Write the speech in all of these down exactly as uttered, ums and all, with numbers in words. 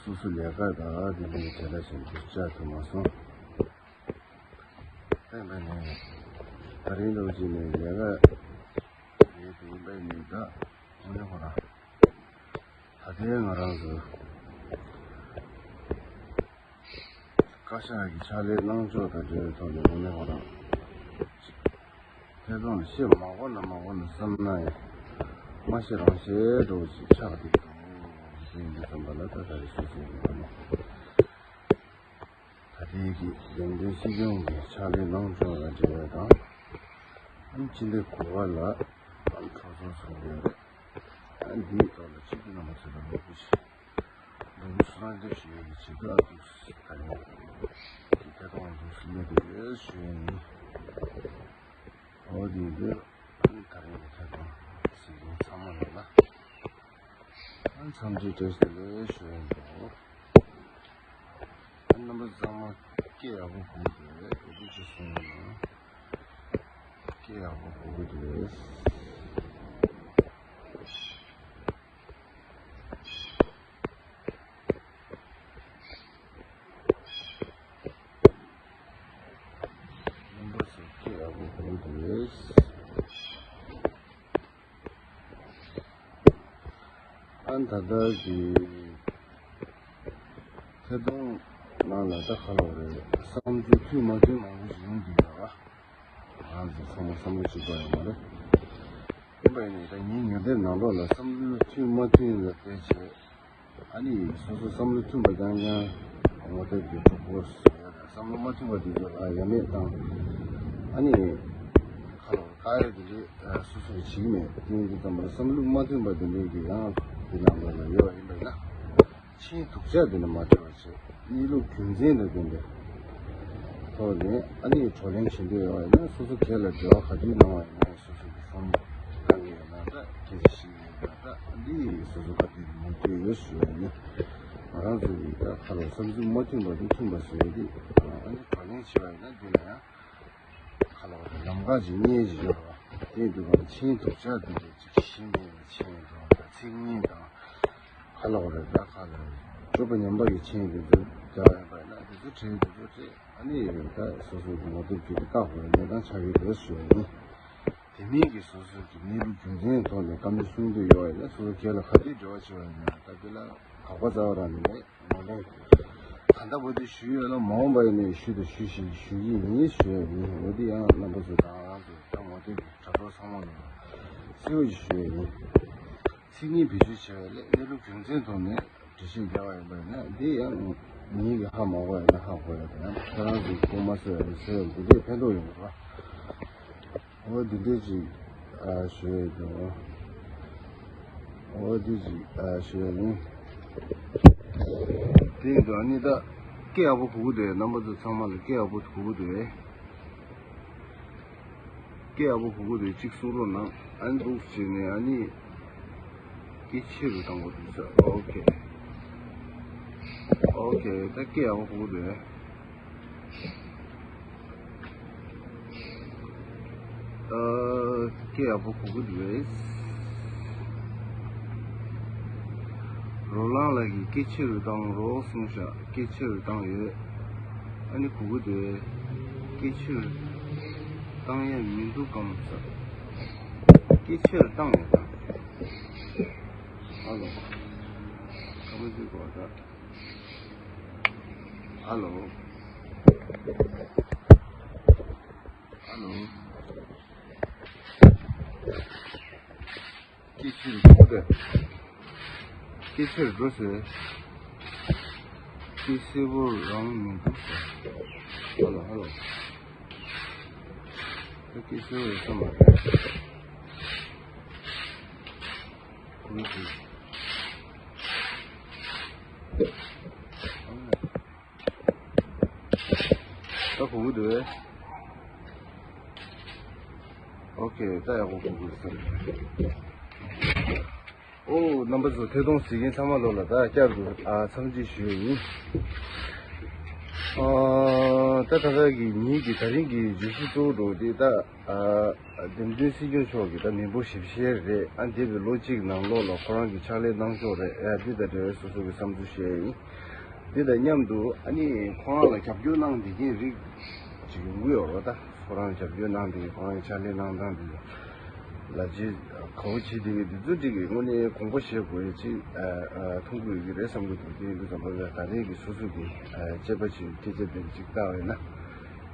སོ་སོ་ལས་ཀ་དང་དེ་འདྲའི་གྲལ་ལ་བཞིན་དུ་བཅར་ཐུབ་མ་སོང་། ཨེ་འབད་ནས་ད་རིང་ལོ་གཅིག་ནས་ལས་ཀ་ཡོད་དེ་ཡིན་པས་ནི་ད་དངོས་གནས་ཁོ་རང་ད་ལྟའི་ང་རང་ཚོ་བཀའ་ཤག་གི་ཕྱག་ལས་གནང་ཕྱོགས་དང་འབྲེལ་བའི་ཐོག་ནས་དངོས་གནས་ཁོ་རང་ཐད་གཏོང་ལ་བཤད་མ་དགོས་ན་མ་དགོས་ན་བསམ་ན་ཡང་མ་བཤད་རང་བཤད་འགྲོ་ཞིག་ཆགས་བསྡད་འདུག་དེ་ཡིན་དུས་ཙམ་པ་ལ་ད་ད་རེས་སོ་སོའི་ངོས་ནས། ད་ལྟའི་གི་ལས་དོན་སྲིད་སྐྱོང་གི་ཕྱག་ལས་གནང་ཕྱོགས་ལ་འབྲེལ་བ་དང་། ཨ་ནི་སྤྱི་ཟླ་དགུ་པ་ལ་ཨ་ནི་གྲོས་ཚོགས་ཚོགས་ཡོད་རེད། ཨ་ནི་འདིའི་ཐོག་ལ་སྤྱི་འཐུས་རྣམ་པ་ཚོ་ལ་ལོ་དགུ་ཞིག་ལོ་དགུ་སུ་རང་འདེབས་ཞུ་ཡས་ཀྱི་བྱེད་ཐབས་འདུག་ད་རེས་ཀྱི་ཐད་གཏོང་འདུག་སེ་གནས་དེ་ཡོད་ཞུ་ཡས་ཡིན། འོ་དེ་འདི་ཨ་ནི་ད་རེས་ཀྱི་ཐད་གཏོང་ཟིན་མཁན་ཚང་མ་ལ་ལ། ཨ་འཚམས་འདྲི་བཀྲ་ཤིས་བདེ་ལེགས་ཞུ་ཡ་ཡིན། ཨ་རྣམ་པ་ཚང་མ་སྐད་ཡག་པོ་གོ་གི་རེད། འོ་དེ་ཅིག་གསུངས་ན་སྐད་ཡག་པོ་གོ་གི་རེད། རྣམ་པ་ཚོ་སྐད་ཡག་པོ་གོ་གི་རེད། ཨ་ད་ལྟ་གི་ཐད་གཏོང་ནང་ལ་ད་ག་ལབ་རེད། བསམ་ཚུལ་མཐུན་མ་མཐུན་མང་པོ་ཞིག་ཡོང་གི་ཡོད་ར། ང་ཚོ་ཚང་མ་བསམ་བློ་གཅིག་པ་ཡོད་མ་རེད། ཡིན་པ་ཡིན་ནའི་ད་ངའི་ངོས་འཛིན་ནང་ལོགས་ལ་བསམ་ཚུལ་མཐུན་མ་མཐུན་ལ་བལྟས་བྱས། ཨ་ནི་སོ་སོ་བསམ་བློ་མཐུན་པ་རྐྱང་རྐྱང་ངོ་དེབ་ཀྱི་གྲོགས་པོ་བཟོ་ཡ་དང་། བསམ་བློ་མ་མཐུན་པ་དེ་ཚོ་ལ་ཡ་མེད་བཏང་། ཨ་ནི་ཁ་ལོ་བཀག་ཡ་དེ་འདྲའི་སོ་སོས་བྱེད་ཀྱི་མེད། དེ་ཡིན་དུས་ཙམ་པ་ལ་བསམ་བློ་མ་མཐུན་པ་དེ་འདྲའི་གི་ཡང་དེ་ནང་ལོགས་ལ་ཡོད་པ་ཡིན་པས་ན། ཆེས་སྡུག་ཅག་དེ་ནི་མ་བྲལ་བ་བྱེད། གནས་ལུགས་རྒྱུ་མཚན་དང་ལྡན་པའི་ཐོག་ནས་ཨ་ནི་བགྲོ་གླེང་བྱེད་འདོད་ཡོད་པ་ཡིན་ན། སོ་སོ་སྒེར་ལ་འབྲེལ་བ་ག་དུས་གནང་བ་ཡིན་ན་སོ་སོ་གི་ཧྥོན་བཏང་གི་ཡོད་ན་འདྲ། སྐད་ཆ་བཤད་ཀྱི་ཡོད་ན་འདྲ། འདི་སོ་སོ་ག་དུས་མོས་མཐུན་ཡོད་ཞུ་བ་ཡིན། ང་རང་ཚོ་གི་ད་ཁ་ལོ་བསམ་ཚུལ་མ་མཐུན་པ་དང་མཐུན་པ་བཟོས་ཏེ་ཨ་ནི་བགྲོ་གླེང་བྱས་པ་ཡིན་ན་འདི་ལ་ཡང་ཁ་ལོ་ལམ་ཁ་ཅིག་རྙེད་ཅིག་ཡོད་པ། དེ་འདུག་གམ། ཆེས་སྡུག་ཅག་དེ་འདྲ་ཅིག་གཞི་མེད་པའི་ཆེས་འགྲོ་བ་དང་ཚིག་ངན་དང་། ཧ་ལོ་རེད། ད་ཁ་ལ་སྤྱོད་པ་ངན་པ་གི་མཆན་དེ་ཚོ་རྒྱག་ཡོད་པ་ཡིན་ན་དེ་ཚོ་བྲིས། དེ་ཚོ་བྲིས། ཨ་ནི་ད་སོ་སོ་གི་ངོ་དེབ་ཀྱི་བཀག་དགོས་གནས་སྟངས་ཆགས་ཀྱི་རེད་ཞུ་བ་ཡིན། དེ་མིན་གྱི་སོ་སོ་གི་གནས་ལུགས་རྒྱུ་མཚན་ཐོག་ནས་བཀའ་མོལ་གསུང་འདོད་ཡོད་པ་ཡིན་ན་སོ་སོ་སྒེར་ལ་ག་དུས་འབྲེལ་བ་བྱེད་པ་ཡིན་ན་ད་དེ་ལ་དོགས་པ་རྩ་བ་རང་ནས་མེད། ངོས་ལེན་གང་ལྟ་བུ་དེ་ཞུས་ཡོད་ན་མ་འོངས་པ་ཡིན་ནའི་ཞུ་དང་ཞུ་བཞིན་ཞུ་གི་ཡིན་ཞུ་བ་ཡིན། འོ་དེ་ཡང་རྣམ་པ་ཚོ་དང་ང་རང་ཚོ་ད་ངོ་དེབ་ཀྱི་དྲ་གྲོགས་ཚང་མ་ལ་གསལ་བོ་ཞིག་ཞུ་བ་ཡིན། ཚིག་ངན་བེད་སྤྱོད་བྱས་པ་ལས་གནས་ལུགས་རྒྱུ་མཚན་ཐོག་ནས་འགྲེལ་བཤད་རྒྱག་པ་ཡིན་པ་ཡིན་ན་འདི་ཡང་ངེད་ཀྱིས་ཧ་མ་གོ་ཡ་ན་ཧ་གོ་ཡ་དང་། ཡང་ཁྱེད་རང་ཚོས་ཁུངས་མ་གསོལ་ཡ་ནི་གསོལ་ཡ་འདི་འདྲས་ཕན་ཐོགས་ཡོང་གི་རེད། འོ་འདི་འདྲས་ཅིག་ཨ་ཞུ་ཡ་འདུག་འོ་འདི་ཅིག་ཨ་ཞུ་ཡ་ཡིན། དེ་ཡིན་དུས་ཨ་ནི་ད་སྐད་ཡག་པོ་གོ་གི་འདུག་རྣམ་པ་ཚོ་ཚང་མ་ལ་སྐད་ཡག་པོ་གོ་གི་འདུག་སྐད་ཡག་པོ་གོ་གི་འདུག་གཅིག་གསུང་རོགས་གནང་། ཨ་ནི་འདུག་བྱས་ནས་ཨ་ནི་སྐད་ཆེ་རུ་བཏང་དགོས་འདུག་ཟེར། ཨོ་ཁེ། ཨོ་ཁེ། ད་སྐད་ཡག་པོ་གོ་གི་འདུག་ཨ་སྐད་ཡག་པོ་གོ་གི་འདུག་རོ་ལངས་ལགས་ཀྱིས་སྐད་ཆེ་རུ་བཏང་རོགས་གསུངས་ཤག་སྐད་ཆེ་རུ་བཏང་ཡོད། ཨ་ནི་གོ་གི་འདུག་སྐད་ཆེ་རུ་བཏང་ཡས་མི་འདུག་གམ་ཟེར། སྐད་ཆེ་རུ་བཏང་ཡོད་ད། ཧ་ལོ། ཁ་པར་ཅིག་གོ་ད། ཧ་ལོ། ཧ་ལོ། སྐད་ཆེར་འགྲོ་དེ། སྐད་ཆེར་འགྲོ་ཟེར། སྐད་གསལ་པོ་རང་མི་འདུག་ཟེར། ཧ་ལོ་ཧ་ལོ། ད་སྐད་གསལ་པོ་ཡོད་ས་མ་རེད། ཁོ་ཚོས། ད་གོ་གི་འདུག་གས། ཨོ་ཁེ། ད་ཡག་པོ་གོ་གི་འདུག་ཨོ་རྣམ་པ་ཚོ་ཐད་གཏོང་གཟིགས་མཁན་ཚང་མ་ལོ་ལ་ད་བསྐྱར་དུ་ཨ་འཚམས་འདྲི་ཞུ་ཡ་ཡིན། ཨ། ད་ད་ལྟ་གི་ཉིད་ཀྱི་ད་རིང་གི་བརྗོད་གཞི་གཙོ་བོ་འདྲ་བོ་དེ་ད། ཨ། འདེམས་ཐོན་སྲིད་སྐྱོང་མཆོག་གིས་ད་མི་འབོར་ཞིབ་བཤེར་རེད། ཨ། འདས་པའི་ལོ་གཅིག་ནང་ལོགས་ལ་ཁོ་རང་གི་ཕྱག་ལས་གནང་ཕྱོགས་རེད། ཨ། འདི་དང་འབྲེལ་བའི་སོ་སོ་གི་བསམ་ཚུལ་བཤད་ཡིན། འདི་དང་མཉམ་དུ་ཨ་ནི་ཁོ་རང་ལ་རྒྱབ་སྐྱོར་གནང་བསྡད་མཁན་རིགས་ཅིག་ཡོང་གི་ཡོད་རེད། ད་ཁོ་རང་རྒྱབ་སྐྱོར་གནང་བསྡད་མཁན་ཁོ་རང་གི་ཕྱག་ལས་གནང་སྟངས་འདི་ལ་ཅིག་ག་བོ་བྱེད་བསྡད་མཁན་འདི་ཚོ་འགྲིག་གི་དངོས་གནས་དགོངས་པ་བཞེས་དགོས་ཡ་ཅིག་ཨ། ཨ། མཐོང་གི་ཡོད་ཀྱི་རེད་བསམ་གྱི་འདུག་དེ་ཡིན་དུས་ཙམ་པ་ལ་ད་རེས་ཀྱི་སོ་སོ་གི་ཨ། དཔྱད་པ་ཅིག་སྐད་ཆ་དེ་ཅིག་བལྟ་བས་ན།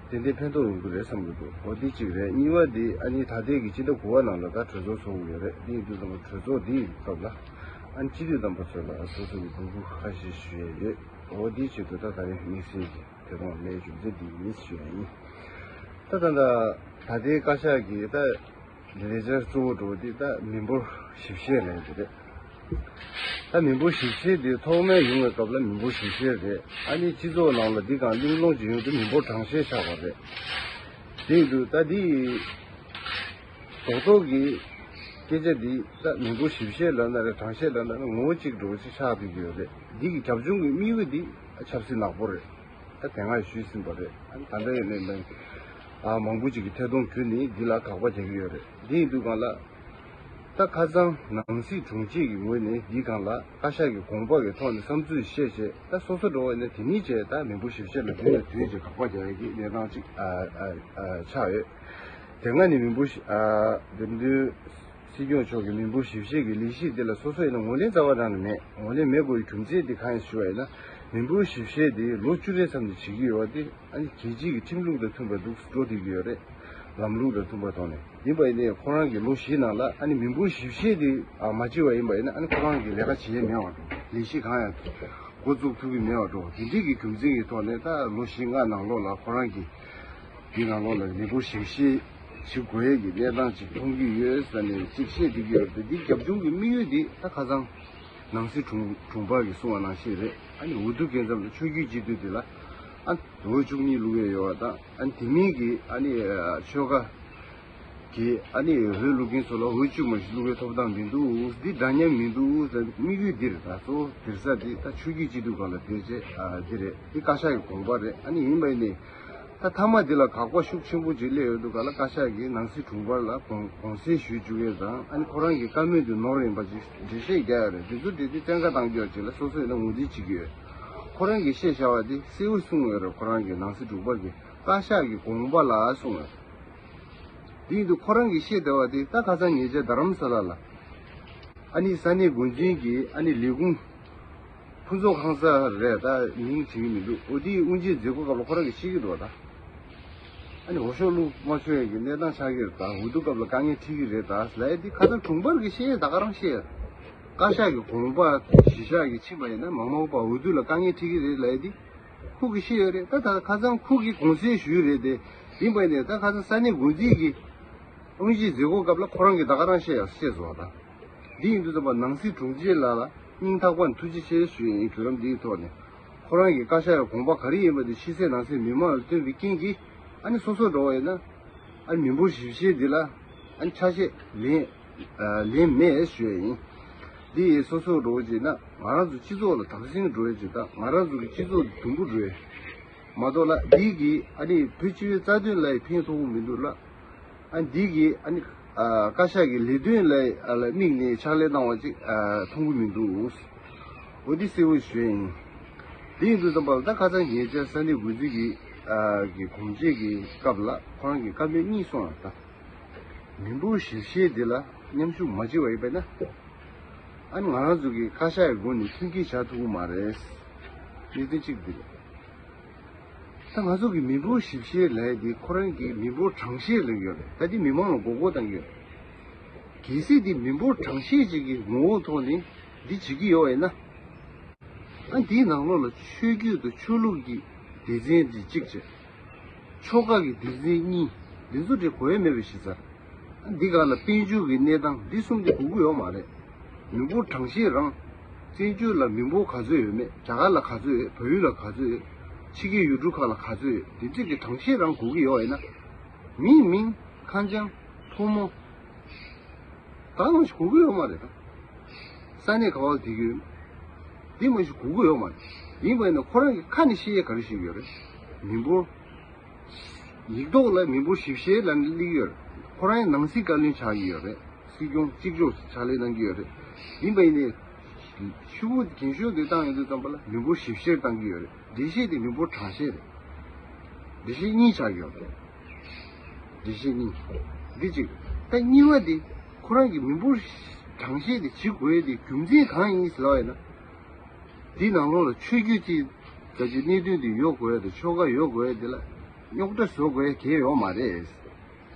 ཏན་ཏན་ཕན་ཐོགས་ཡོང་གི་རེད་བསམ་གྱི་འདུག་འོ་འདི་གཅིག་རེད། གཉིས་པ་འདི་ཨ་ནི་ད་ལྟའི་གི་སྤྱི་ཟླ་དགུ་པ་ནང་ལ་ད་གྲོས་ཚོགས་ཚོགས་ཀྱི་ཡོད་རེད། འདི་ཡིན་དུས་ཙམ་པ་གྲོས་ཚོགས་འདིའི་སྐབས་ལ་ཨ་ནི་སྤྱི་འཐུས་རྣམ་པ་ཚོ་ལ་སོ་སོ་གི་འབོད་སྐུལ་ཁ་ཤས་ཞུ་ཡས་ཡོད། འོ་འདིའི་ཆེད་དུ་ད་ད་རེས་དམིགས་བསལ་གྱི་ཐད་གཏོང་གནང་རྒྱུ་མཚན་འདི་ཡིན་ཞུ་ཡས་ཡིན། ད་ད་ད་ད་ལྟའི་བཀའ་ཤག་གི་ད་ལས་འཆར་གཙོ་བོ་འདྲ་བོ་འདི་ད་མི་འབོར་ཞིབ་བཤེར་ལབ་ཡ་དེ་རེད། ད་མི་འབོར་ཞིབ་བཤེར་དེ་ཐོག་མའི་ཡོང་བའི་སྐབས་ལ་མི་འབོར་ཞིབ་བཤེར་རེད། ཨ་ནི་སྤྱི་ཚོགས་ནང་ལ་འདི་གང་གླེང་སློང་བྱེད་ཡོང་དུས་མི་འབོར་གྲངས་བཤེར་ཆགས་པ་རེད། དེ་ཡིན་དུས་ད་འདི་རྡོག་རྡོག་གི་སྐད་ཆ་འདི་ད་མི་འབོར་ཞིབ་བཤེར་ལབ་ན་རེད། གྲངས་བཤེར་ལབ་ན་རེད། ངོ་བོ་གཅིག་འདྲ་བོ་ཞིག་ཆགས་བསྡད་ཀྱི་ཡོད་རེད། འདི་གི་རྒྱབ་ལྗོངས་ཀྱི་དམིགས་ཡུལ་འདི་ཆབ་སྲིད་ནག་པོ་རེད། ད་དེ་སྔ་ཞུས་ཟིན་པ་རེད། ཨ་ནི་ད་ལྟ་ཡང་ནས་ནས་ཨ་མང་པོ་ཅིག་གིས་ཐད་གཏོང་བརྒྱུད་ནས་འདི་ལ་དགག་པ་རྒྱག་གི་ཡོད་རེད། འདི་ཡིན་དུས་སྒང་ལ་ད་ཁ་སང་ནང་སྲིད་དྲུང་ཆེ་གི་ངོས་ནས་འདི་སྒང་ལ་བཀའ་ཤག་གི་དགོངས་པ་གི་ཐོག་ནས་བསམ་ཚུལ་བཤད་བྱས། ད་སོ་སོ་འགྲོ་བ་ནས་དེ་ནས་བྱས་ད་མི་འབོར་ཞིབ་བཤེར་ལ་དུས་ནས་དུས་ཀྱི་དགག་པ་རྒྱག་ཡ་གི་གནས་སྟངས་ཅིག་ཨ་ཨ་ཨ་ཆགས་ཡོད། དེ་སྔ་ནས་མི་འབོར་ཞིབ་ཨ་འདེམས་ཐོན་སྲིད་སྐྱོང་མཆོག་གི་མི་འབོར་ཞིབ་བཤེར་གྱི་ལས་གཞི་འདི་ལ་སོ་སོ་ཡིན་ན་ངོས་ལེན་རྩ་བ་རང་ནས་མེད། ངོས་ལེན་མེད་དགོས་པའི་རྒྱུ་མཚན་འདི་གང་ཡིན་ཞུ་བ་ཡིན་ན། མི་འབོར་ཞིབ་བཤེར་འདི་ལོ་བཅུ་རེའི་མཚམས་ནས་བྱེད་ཀྱི་ཡོད་པ་འདི་ཨ་ནི་རྒྱལ་སྤྱིའི་གི་ཁྲིམས་ལུགས་དང་མཐུན་པ་འདུག་འགྲོ་བསྡད་ཀྱི་ཡོད་རེད། ལམ་ལུགས་དང་མཐུན་པ་ཐོག་ནས་ཡིན་པ་ཡིན་ནའི་ཁོ་རང་གི་ལོ་བཞིའི་ནང་ལ་ཨ་ནི་མི་འབོར་ཞིབ་བཤེར་འདི་ཨ་མ་བྱས་པ་ཡིན་པ་ཡིན་ན་ཨ་ནི་ཁོ་རང་གི་ལས་ཀ་བྱེད་ཡས་མེད་པ་འགྲོ། ལས་གཞི་གང་ཡང་འགོ་བཙུགས་ཐུབ་ཀྱི་མེད་པ་འགྲོ། དེ་འདྲའི་གི་རྒྱུ་མཚན་གྱི་ཐོག་ནས་ད་ལོ་བཞི་ལྔ་ནང་ལོགས་ལ་ཁོ་རང་གི་འདི་ནང་ལོགས་ལ་མི་འབོར་ཞིབ་བཤེར་བྱེད་དགོས་ཡས་ཀྱི་གནས་སྟངས་ཅིག་མཐོང་གི་ཡོད་ཟེར་ནས་ཅིག་བཤད་བསྡད་ཀྱི་ཡོད་རེད། འདི་རྒྱབ་ལྗོངས་ཀྱི་དམིགས་ཡུལ་འདི་ད་ཁ་སང་ནང་སྲིད་དྲུང་དྲུང་འཕར་གྱིས་གསུངས་པ་ནང་བཞིན་རེད། ཨ་ནི་འོས་བསྡུ་སྐབས་མཚམས་ལ་ཆོས་བརྒྱུད་སྤྱི་འཐུས་འདི་ལ་ཨ་འོས་བཅུ་གཉིས་བླུག་ཡས་ཡོད་པ་དང་། ཨ་ནི་དེ་མིན་གྱི་ཨ་ནི་ཆོལ་ཁ་གི་ཨ་ནི་འོས་བླུག་མཁན་ཚོ་ལ་འོས་བཅུ་མ་ཞིག་བླུག་པའི་ཐོབ་ཐང་མི་འདུག་འདི་འདྲ་མཉམ་མི་འདུག་ཟེར། དམིགས་ཡུལ་འདི་རེད། ད་གཙོ་བོ་སྡོད་ས་འདི་ད་ཆོས་བརྒྱུད་སྤྱི་འཐུས་སྒང་ལ་སྡོད་བྱས་ཨ་འདི་རེད། འདི་བཀའ་ཤག་གི་དགོངས་པ་རེད། ཨ་ནི་ཡིན་པ་ཡིན་ནའི་ད་མཐའ་མ་འདི་ལ་དགག་པ་ཤུགས་ཆེན་པོ་ཅིག་སླེབས་ཡོང་དུས་སྒང་ལ་བཀའ་ཤག་གིས་ནང་སྲིད་དྲུང་འཕར་ལ་དགོངས་དགོངས་སེལ་ཞུ་བཅུག་ཡས་དང་། ཨ་ནི་ཁོ་རང་གི་བཀའ་མོལ་འདི་ནོར་ཡིན་པ་ཅིག་འགྲེལ་བཤད་རྒྱག་ཡ་རེད། འདི་ཚོ་འདི་འདི་བཙན་བཀའ་བཏང་རྒྱུ་ཅིག་ལ་སོ་སོ་ཡིན་ན་ངོས་འཛིན་བྱེད་ཀྱི་ཡོད། ཁོ་རང་གིས་བཤད་བཞག་པ་འདི་གསལ་བོ་གསུངས་ཡོད་རེད། ཁོ་རང་གིས་ནང་སྲིད་དྲུང་འཕར་གྱིས་བཀའ་ཤག་གི་དགོངས་པ་ལ་གསུངས་ཡོད། དེ་ཡིན་དུས་ཁོ་རང་གིས་བཤད་བསྡད་པ་དེ་ད་ཁ་སང་ཉེ་ཆར་རྡ་རམ་ས་ལ་ལ་ཨ་ནི་ས་གནས་འགོ་འཛིན་གྱི་ཨ་ནི་ལས་ཁུངས་ཕུན་ཚོགས་ཁང་གསར་རེད། ད་མིང་བྱེད་ཀྱི་མི་འདུག་འོ་དེའི་དབུ་འབྱེད་མཛད་སྒོ་སྐབས་ལ་ཁོ་རང་གིས་བཤད་ཀྱི་འདུག་ད་ཨ་ནི་འོས་ཤོག་བླུག་མ་ཆོག་ཡས་ཀྱི་གནས་སྟངས་ཆགས་ཀྱི་རེད། ད་འོས་བསྡུ་སྐབས་ལ་དཀའ་ངལ་འཕྲད་ཀྱི་རེད་ད་ལབ་ཡས་དེ་ཁ་སང་དྲུང་འཕར་གྱིས་བཤད་ཡས་ད་ག་རང་བཤད་ཡས། བཀའ་ཤག་གི་དགོངས་པ་གཞི་བཞག་གིས་ཕྱིན་པ་ཡིན་ན་མ་འོངས་པ་འོས་བསྡུ་ལ་དཀའ་ངལ་འཕྲད་ཀྱི་རེད་ལབ་ཡས་དེ། ཁོ་གིས་ཤེས་ཡོད་རེད། ད་ད་ཁ་སང་ཁོ་གིས་དགོངས་སེལ་ཞུས་རེད་དེ། ཡིན་པ་ནས་ད་ཁ་སང་ས་གནས་འགོ་འཛིན་གྱི་དབུ་འབྱེད་མཛད་སྒོ་སྐབས་ལ་ཁོ་རང་གིས་ད་ག་རང་བཤད་ཡ་བཤད་སོང་བ་དང་། འདི་ཡིན་དུས་ཙམ་པ་ནང་སྲིད་དྲུང་ཆེ་ལགས་ལ་སྙིང་ཐག་པ་ནས་ཐུགས་རྗེ་ཆེ་ཞུ་ཡ་ཡིན། བརྒྱུད་ལམ་འདིའི་ཐོག་ནས་ཁོ་རང་གི་བཀའ་ཤག་གི་དགོངས་པ་ག་རེ་ཡིན་པ་དེ་ཕྱི་གསལ་ནང་གསལ་མི་མང་ལ་སྟོན་པའི་རྐྱེན་གྱིས། ཨ་ནི་སོ་སོ་འགྲོ་བ་ཡིན་ན་ཨ་ནི་མི་འབོར་ཞིབ་བཤེར་འདི་ལ་ཨ་ནི་ཆ་ཤས་ལེན་ཨ་ལེན་མེད་ཞུ་ཡ་ཡིན། འདི་ཡིས་སོ་སོ་འགྲོ་བ་བྱས་ན་ང་རང་ཚོ་སྤྱི་ཚོགས་ལ་དམ་སྲི་འགྲོ་ཡ་ཅིག་དང་ང་རང་ཚོ་གི་སྤྱི་ཚོགས་འདི་དུམ་བུ་འགྲོ་ཡ་མ་གཏོགས་ལ་འདི་གིས་ཨ་ནི་བོད་སྤྱི་པའི་རྩ་དོན་ལ་ཡང་ཕན་ཐོགས་ཀྱི་མི་འདུག་ལ། ཨ་འདི་གིས་ཨ་ནི་ཨ་བཀའ་ཤག་གི་ལས་དོན་ལ་ཨ་ལ་དམིགས་ནས་ཕྱག་ལས་གནང་བ་ཅིག་ཨ་མཐོང་གི་མི་འདུག་འོ་འདི་གསལ་བོ་ཞུ་ཡ་ཡིན། འདི་ཡིན་དུས་ཙམ་པ་ལ་ད་ཁ་སང་ཉེ་ཆར་ས་གནས་འགོ་འཛིན་གྱི་ཨ་གི་དགོངས་བཞེས་ཀྱི་སྐབས་ལ་ཁོ་རང་གིས་བཀའ་མོལ་གཉིས་གསུངས་ཡོད་ད། མི་འབོར་ཞིབ་བཤེར་འདི་ལ་མཉམ་ཞུགས་མ་བྱས་པ་ཡིན་པས་ན། ཨ་ནི་ང་རང་ཚོ་གི་བཀའ་ཤག་གི་སྒོ་ནས་མཐུན་རྐྱེན་བྱ་ཐུབ་ཀྱི་མ་རེད། གནད་དོན་གཅིག་འདི་རེད། ད་ང་ཚོ་གི་མི་འབོར་ཞིབ་བཤེར་ལབ་ཡ་འདི་ཁོ་རང་གི་མི་འབོར་གྲངས་བཤེར་ལབ་ཀྱི་ཡོད་རེད། ད་འདི་མི་མང་ལ་མགོ་སྐོར་བཏང་གི་ཡོད་རེད། གལ་སྲིད་འདི་མི་འབོར་གྲངས་བཤེར་ཅིག་གི་ངོ་བོ་ཐོག་ནས་འདི་བྱེད་ཀྱི་ཡོད་པ་ཡིན་ན། ཨ་འདིའི་ནང་ལོགས་ལ་ཆོས་བརྒྱུད་དང་ཆོས་ལུགས་ཀྱི་སྡེ་ཚན་འདི་གཅིག་བྱས། ཆོལ་ཁ་གི་སྡེ་ཚན་གཉིས། འདི་ཚོ་འདྲ་དགོས་ཡ་མེད་པ་ཞིག་ཚར། ཨ་འདི་ག་ལ་དཔལ་འབྱོར་གྱི་གནས་སྟངས་འདི་གསུམ་འདི་དགོས་ཀྱི་ཡོད་མ་རེད། མི་འབོར་གྲངས་བཤེར་རང་། བཙན་བྱོལ་ལ་མི་འབོར་ག་ཚོད་ཡོད་མེད། རྒྱ་གར་ལ་ག་ཚོད་ཡོད། བལ་ཡུལ་ལ་ག་ཚོད་ཡོད། ཕྱི་རྒྱལ་ཡུལ་གྲུ་ཁག་ལ་ག་ཚོད་ཡོད། འདི་འདྲ་གི་གྲངས་བཤེར་རང་དགོས་ཀྱི་ཡོད་ཡིན་ན། མིང་མིང་། ཁང་བྱང་། ཕོ་མོ། ད་མ་གཞི་དགོས་ཀྱི་ཡོད་མ་རེད་ད། ས་གནས་ག་བ་ལ་བསྡད་ཀྱི་ཡོད། འདི་མ་གཞི་དགོས་ཀྱི་ཡོད་མ་རེད། ཡིན་པ་ཡིན་ན་ཁོ་རང་གི་ཁ་ནས་བཤད་ཡས་ག་རེ་བཤད་ཀྱི་ཡོད་རེད། མི་འབོར། ཡིག་ཐོག་ལ་མི་འབོར་ཞིབ་བཤེར་ལབ་ནས་སླེབས་ཡོད་རེད། ཁོ་རང་ཡང་ནང་སྲིད་བཀའ་བློན་ཆགས་ཀྱི་ཡོད་རེད། སྲིད་སྐྱོང་གཅིག་ལྕོགས་ཕྱག་ལས་གནང་གི་ཡོད་རེད། ཡིན་པ་ཡིན་ནའི་ཤོག་གུ་རྒྱན་ཤོག་དེ་བཏང་ཡོང་དུས་ཙམ་པ་ལ་མི་འབོར་ཞིབ་བཤེར་བཏང་གི་ཡོད་རེད། འགྲེལ་བཤད་དེ་མི་འབོར་གྲངས་བཤེར་རེད། འགྲེལ་བཤད་གཉིས་ཆགས་ཡོད་རེད། འགྲེལ་བཤད་གཉིས། འདི་གཅིག་ད་གཉིས་པ་དེ་ཁོ་རང་གི་མི་འབོར་གྲངས་བཤེར་དེ་བྱེད་དགོས་དེ་རྒྱུ་མཚན་གང་ཡིན་ཟེར་ལབ་པ་ཡིན་ན། འདི་ནང་ལོགས་ལ་ཆོས་བརྒྱུད་ཅིག་ག་ཅིག་གནད་དོན་དེ་ཡོད་དགོས་ཡ་དེ་ཆོལ་ཁ་ཡོད་དགོས་ཡ་དེ་ལ་རྙོག་དྲ་བཟོ་དགོས་ཡ་གལ་ཡོད་མ་རེད།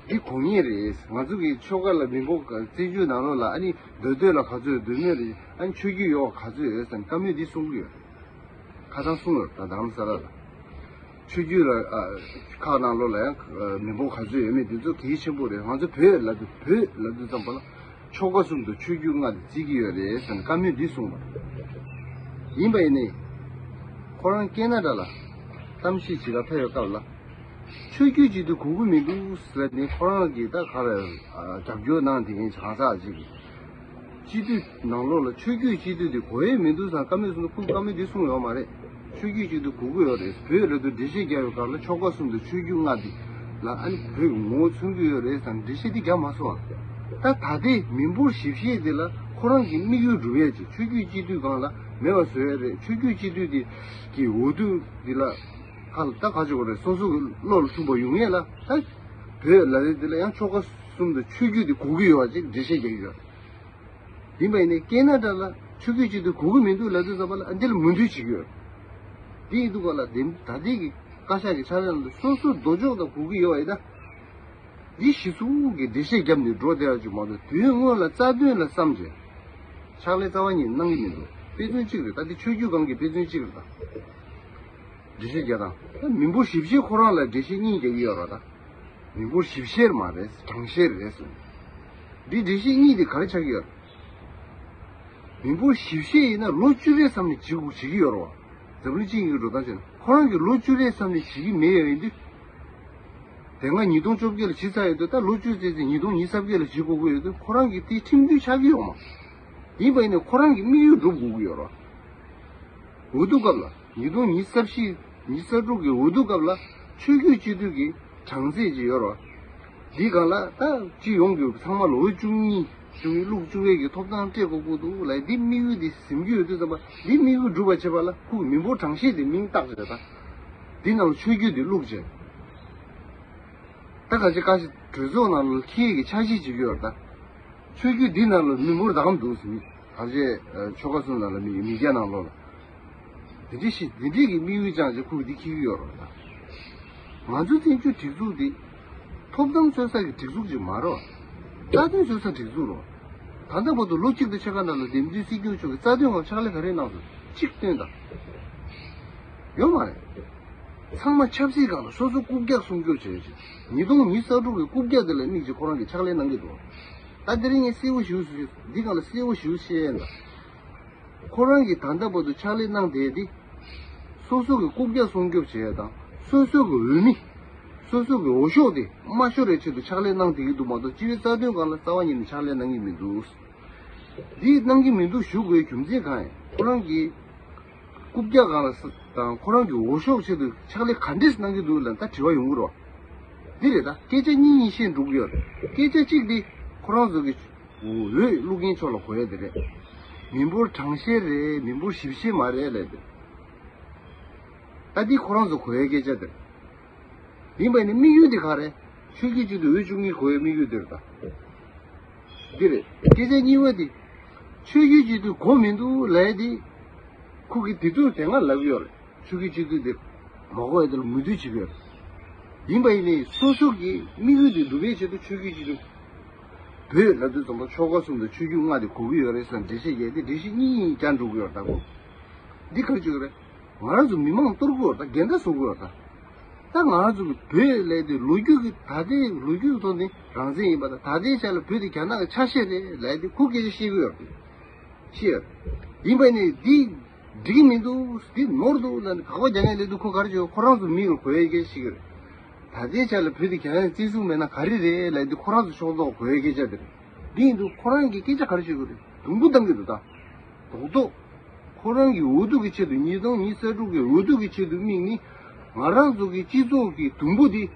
འདི་དགོས་ངེས་རེད། ང་ཚོ་གི་ཆོལ་ཁ་ལ་མི་འབོར་ག་བཙན་བྱོལ་ནང་ལོགས་ལ་ཨ་ནི་མདོ་སྟོད་ལ་ག་ཚོད་ཡོད་མདོ་སྨད་ལ་ཨ་ནི་ཆོས་བརྒྱུད་ཡོད་ག་ཚོད་ཡོད་ཟེར་ནས་བཀའ་མོལ་འདི་གསུང་གི་ཡོད། ཁ་སང་གསུངས་ཡོད་ད་རྡ་རམ་ས་ལ་ལ། ཆོས་བརྒྱུད་ལ་ཨ་ཁག་ནང་ལོགས་ལ་ཡང་ཨ་མི་འབོར་ག་ཚོད་ཡོད་མེད་འདི་ཚོ་གལ་ཆེན་པོ་རེད། ང་ཚོ་བོད་ལབ་དུས་བོད་ལབ་དུས་ཙམ་པ་ལ་ཆོལ་ཁ་གསུམ་དང་ཆོས་བརྒྱུད་ལྔ་དེ་བརྩི་གི་ཡོད་རེད་ཟེར་ནས་བཀའ་མོལ་འདི་གསུངས་པ་རེད། ཡིན་པ་ཡིན་ནའི་ཁོ་རང་ཀེ་ན་ཌ་ལ་གཏམ་བཤད་བྱེད་ག་ཕེབས་པའི་སྐབས་ལ་ཆོས་བརྒྱུད་སྤྱི་འཐུས་དགོས་ཀྱི་མི་འདུག་ཟེར་ནས་ཁོ་རང་གིས་ད་ག་རེ་ཨ་རྒྱབ་སྐྱོར་གནང་དེ་ངས་གང་ཟག་ཅིག་གིས། སྤྱི་འཐུས་ནང་ལོགས་ལ་ཆོས་བརྒྱུད་སྤྱི་འཐུས་དེ་དགོས་ཡས་མི་འདུག་བསམ་བཀའ་མོལ་གསུང་དུས་ཁོས་བཀའ་མོལ་འདི་གསུངས་ཡོད་མ་རེད། ཆོས་བརྒྱུད་སྤྱི་འཐུས་དགོས་ཀྱི་ཡོད་རེད། བོད་ལ་དུ་འགྲེལ་བཤད་རྒྱག་ཡོད་སྐབས་ལ་ཆོལ་ཁ་གསུམ་དང་ཆོས་བརྒྱུད་ལྔ་འདི་ལ་ཨ་ནི་བོད་ངོ་བོ་མཚོན་གྱི་ཡོད་རེད་བསམ་འགྲེལ་བཤད་འདི་རྒྱག་མ་སོང་ཨ། ད་ད་ལྟའི་མི་འབོར་ཞིབ་བཤེར་འདི་ལ་ཁོ་རང་གི་དམིགས་ཡུལ་འགྲུབ་ཡས་ཀྱི་ཆོས་བརྒྱུད་སྤྱི་འཐུས་སྒང་ལ་མེད་པ་བཟོ་ཡས་རེད། ཆོས་བརྒྱུད་སྤྱི་འཐུས་འདི་གི་འོས་བསྡུ་འདི་ལ་ཁ་ལ་ད་ག་ཅིག་གོ་རེད། སོ་སོ་གི་བློ་ལ་འཁྲུངས་པ་ཡོང་ཡས་ལ་ད་བོད་ལ་རེད། འདི་ལ་ཡང་ཆོལ་ཁ་གསུམ་དང་ཆོས་བརྒྱུད་འདི་དགོས་ཀྱི་ཡོད་པ་ཅིག་འགྲེལ་བཤད་རྒྱག་གི་ཡོད། ཡིན་པ་ཡིན་ནའི་ཀེ་ན་ཌ་ལ་ཆོས་བརྒྱུད་སྤྱི་འཐུས་དགོས་ཀྱི་མི་འདུག་ལབ་དུས་ཙམ་པ་ལ་ཨ་འདི་ལ་མོས་མཐུན་བྱེད་ཀྱི་ཡོད། འདི་ཡིན་དུས་ག་ལ་འདི་ད་ལྟའི་གི་བཀའ་ཤག་གི་ཕྱག་ལས་ནང་དུ་སོ་སོ་ལྡོག་ཕྱོགས་དང་དགོས་ཀྱི་ཡོད་པ་ཡིན་ན། འདི་གཞི་གཙོ་བོ་གི་འགྲེལ་བཤད་བརྒྱབ་ནས་འགྲོ་བསྡད་ཡ་ཅིག་མ་གཏོགས་དུས་ཡུན་སྔོན་ལ་རྩ་དོན་ལ་བསམ་བྱས། ཕྱག་ལས་རྩ་བ་ཉིད་གནང་གི་མི་འདུག་དཔེ་མཚོན་གཅིག་རེད། ད་འདི་ཆོས་བརྒྱུད་སྒང་གི་དཔེ་མཚོན་གཅིག་རེད་ད། འགྲེལ་བཤད་རྒྱག་སྟངས་ད་མི་འབོར་ཞིབ་བཤེར་ཁོ་རང་ལ་འགྲེལ་བཤད་གཉིས་རྒྱག་གི་ཡོད་རེད་ད། མི་འབོར་ཞིབ་བཤེར་མ་རེད། གྲངས་བཤེར་རེད་ཟེར། འདི་འགྲེལ་བཤད་གཉིས་དེ་ག་རེ་ཆགས་ཀྱི་ཡོད་རེད། མི་འབོར་ཞིབ་བཤེར་ཡིན་ན་ལོ་བཅུ་རེའི་མཚམས་ནས་བྱེད་དགོས་བྱེད་ཀྱི་ཡོད་རེད་བ། འཛམ་གླིང་སྤྱི་ཡོངས་ཀྱི་འགྲོ་སྟངས་བྱས་ན་ཁོ་རང་གིས་ལོ་བཅུ་རེའི་མཚམས་ནས་བྱེད་ཀྱི་མེད་ཡོད་ཡིན་དུས། དེ་སྔ་ཉིས་སྟོང་བཅོ་བརྒྱད་ལ་བྱེད་ཚར་ཡོད་དུས་ད་ལོ་བཅུ་ཙམ་ཙམ་ཉིས་སྟོང་ཉི་ཤུ་རྩ་བརྒྱད་ལ་བྱེད་དགོས་ཀྱི་ཡོད་དུས་ཁོ་རང་གིས་དེ་ཁྲིམས་མཐུན་ཆགས་ཀྱི་ཡོད་མ། ཡིན་པ་ཡིན་ནའི་ཁོ་རང་གི་དམིགས་ཡུལ་འགྲུབ་དགོས་ཀྱི་ཡོད་རེད་བ། འོས་བསྡུ་སྐབས་ལ་ཉིས་སྟོང་ཉི་ཤུ་རྩ་བཞི་ཉི་ཤུ་རྩ་དྲུག་གི་འོས་བསྡུ་སྐབས་ལ་ཆོས་བརྒྱུད་སྤྱི་འཐུས་ཀྱི་གྲངས་ཚད་ཅིག་ཡོད་རེད་བ། འདིའི་སྒང་ལ་ད་སྤྱི་ཡོངས་ཀྱི་ཚང་མ་ལ་འོས་བཅུ་གཉིས་བཅུ་གཉིས་བླུག་བཅུ་བའི་གི་ཐོབ་ཐང་སྤྲད་དགོས་ཀྱི་འདུག་ལབ་འདི་དམིགས་ཡུལ་འདི་ཟིན་གྱི་ཡོད་དུས་ཙམ་པ་འདི་དམིགས་ཡུལ་འགྲུབ་པ་བྱེད་པ་ལ་ཁོ་གི་མི་འབོར་གྲངས་བཤེར་འདི་མིང་བཏགས་བྱས་ད། འདི་ནང་ལ་ཆོས་བརྒྱུད་འདི་བླུག་བྱས། ད་ག་ཅི་བཀའ་ཤག་གྲོས་ཚོགས་ནང་ལ་འཁྱེར་གྱི་འཆར་གཞི་བྱེད་ཀྱི་ཡོད་རེད་ད། ཆོས་བརྒྱུད་འདི་ནང་ལ་མི་འབོར་བདག་འདུག་ཟེར་མི། ད་ཆའི་ཆོལ་ཁ་གསུམ་ནང་ལ་མི་མི་སྐྱ་ནང་ལོགས་ལ། འདི་འདྲ་ཞིག་འདི་འདྲའི་གི་དམིགས་ཡུལ་བཅངས་བྱས་ཁུག་འདི་འཁྱེར་གྱི་ཡོད་རེད་ད། ང་ཚོའི་བཙན་བྱོལ་སྒྲིག་འཛུགས་འདི་ཐོབ་ཐང་རྩོད་ས་གི་སྒྲིག་འཛུགས་ཅིག་མ་རེད་བ། རྩ་དོན་རྩོད་ས་སྒྲིག་འཛུགས་རེད་བ། ད་ལྟ་བར་དུ་ལོ་གཅིག་དང་ཕྱེད་ཀ་ནང་ལ་འདེམས་ཐོན་སྲིད་སྐྱོང་མཆོག་གི་རྩ་དོན་ལ་ཕྱག་ལས་ག་རེ་གནང་སོང་གཅིག་སྟོན་དང་། ཡོད་མ་རེད། ཚང་མ་ཆབ་སྲིད་སྒང་ལ་སོ་སོ་རྐུབ་བཀྱག་སྲུང་སྐྱོབ་བྱས་ཤིང་ཉིས་སྟོང་ཉི་ཤུ་རྩ་དྲུག་གི་རྐུབ་བཀྱག་དེ་ལ་དམིགས་ཀྱིས་ཁོ་རང་གིས་ཕྱག་ལས་གནང་གི་འདུག་ད་དེ་རིང་ངས་གསལ་བོ་ཞིག་ཞུ། འདི་སྒང་ལ་གསལ་བོ་ཞིག་བཤད་ཡ་ཡིན་ད། ཁོ་རང་གིས་ད་ལྟ་བར་དུ་ཕྱག་ལས་གནང་བསྡད་དེ། སོ་སོ་གི་རྐུབ་བཀྱག་སྲུང་སྐྱོབ་བྱེད་ཡ་དང་སོ་སོ་གི་འོས་མི། སོ་སོ་གི་འོས་ཤོག་དེ་མ་ཤོར་བའི་ཆེད་དུ་ཕྱག་ལས་གནང་བསྡད་ཀྱི་འདུག་མ་གཏོགས་སྤྱི་པའི་རྩ་དོན་སྒང་ལ་རྩ་བ་ཉིད་ནས་ཕྱག་ལས་གནང་གི་མི་འདུག་འདི་གནང་གི་མི་འདུག་ཞུ་དགོས་རྒྱུ་མཚན་གང་ཡིན། ཁོ་རང་གིས་རྐུབ་བཀྱག་སྒང་ལ་ས་དང་ཁོ་རང་གི་འོས་ཤོག་ཆེད་དུ་ཕྱག་ལས་ག་འདྲས་གནང་གི་འདུག་ལབ་ད་དྲི་བ་ཡོང་གི་རེད་བ། འདི་རེད་ད། སྐད་ཆ་གཉིས་གཉིས་བཤད་འགྲོ་གི་ཡོད་རེད། སྐད་ཆ་གཅིག་འདི་ཁོ་རང་ཚོ་གི་འོས་བླུག་མཁན་ཕྱོགས་ལ་གོ་ཡ་དེ་རེད། མི་འབོར་གྲངས་བཤེར་རེད། མི་འབོར་ཞིབ་བཤེར་མ་རེད་ལབ་དེ། ད་འདི་ཁོ་རང་ཚོ་གོ་ཡ་སྐད་ཆ་དེ་རེད། ཡིན་པ་ནི་དམིགས་ཡུལ་དེ་ག་རེད། ཆོས་བརྒྱུད་སྤྱི་འཐུས་འོས་བཅུ་གཉིས་གོ་ཡའི་དམིགས་ཡུལ་དེ་རེད་ད། འདི་རེད། སྐད་ཆ་གཉིས་པ་དེ། ཆོས་བརྒྱུད་སྤྱི་འཐུས་གོ་མི་འདུག་ལབ་ཡ་དེ། ཁོ་གིས་དེ་དུས་དེ་སྔ་ལབ་ཡོད་རེད། ཆོས་བརྒྱུད་སྤྱི་འཐུས་དེ་མ་གོ་ཡ་དེ་ལ་མོས་མཐུན་བྱེད་ཀྱི་ཡོད་རེད། ཡིན་པ་ཡིན་ནའི་སོ་སོ་གི་དམིགས་ཡུལ་དེ་འགྲུབ་པའི་ཆེད་དུ་ཆོས་བརྒྱུད་སྤྱི་འཐུས་བོད་ལབ་དུས་ཙམ་པ་ཆོལ་ཁ་གསུམ་དང་ཆོས་བརྒྱུད་ལྔ་དེ་གོ་གི་ཡོད་རེད་ཟེར་འགྲེལ་བཤད་རྒྱག་དེ་འགྲེལ་བཤད་གཉིས་གཉིས་བསྐྱར་འགྲོ་གི་ཡོད་རེད་ད་གོ། འདི་ག་རེ་བྱེད་ཀྱི་རེད། ང་རང་ཚོ་མི་མང་གཏོར་གི་ཡོད་རེད་ད། འགལ་ཟླ་བཟོ་གི་ཡོད་རེད་ད། ད་ང་རང་ཚོ་གི་བོད་ལས་དེ་ལོ་རྒྱུས་ཀྱི་ད་ལྟའི་ལོ་རྒྱུས་ཀྱི་ཐོག་ནས་རང་བཙན་ཡིན་པ་དང་ད་ལྟའི་ཆ་ལ་བོད་དེ་རྒྱ་ནག་གི་ཆ་ཤས་རེད་ལབ་དེ་ཁོ་སྐད་ཆ་བཤད་གི་ཡོད་རེད། ཤེས་ཡོད། ཡིན་པ་ནི་འདི་འགྲིག་གི་མི་འདུག་འདི་ནོར་འདུག་ལབ་ནས་དགག་པ་རྒྱག་མཁན་ལས་དུས་ཁོ་ག་རེ་བྱེད། ཁོ་རང་ཚོ་མི་ལ་གོ་ཡའི་སྐད་ཆ་བཤད་གི་རེད། ད་ལྟའི་ཆ་ལ་བོད་དེ་རྒྱ་ནག་བཙན་བཟུང་མེད་ན་ག་རེ་རེད་ལབ་དེ་ཁོ་རང་ཚོ་ཕྱོགས་གཏོགས་གོ་ཡའི་སྐད་ཆ་དེ་རེད། འདི་ཡིན་དུས་ཁོ་རང་གིས་སྐད་ཆ་ག་རེ་བཤད་གི་རེད། དུམ་བུ་བཏང་གི་འདུག་ད། རྡོག་རྡོག་ཁོ་རང་གི་འོས་བསྡུ་གི་ཆེད་དུ་ཉིས་སྟོང་ཉི་ཤུ་རྩ་དྲུག་གི་འོས་བསྡུ་གི་ཆེད་དུ་དམིགས་ནི། ང་རང་ཚོ་གི་སྤྱི་ཚོགས་ཀྱི་དུམ་བུ་འདི།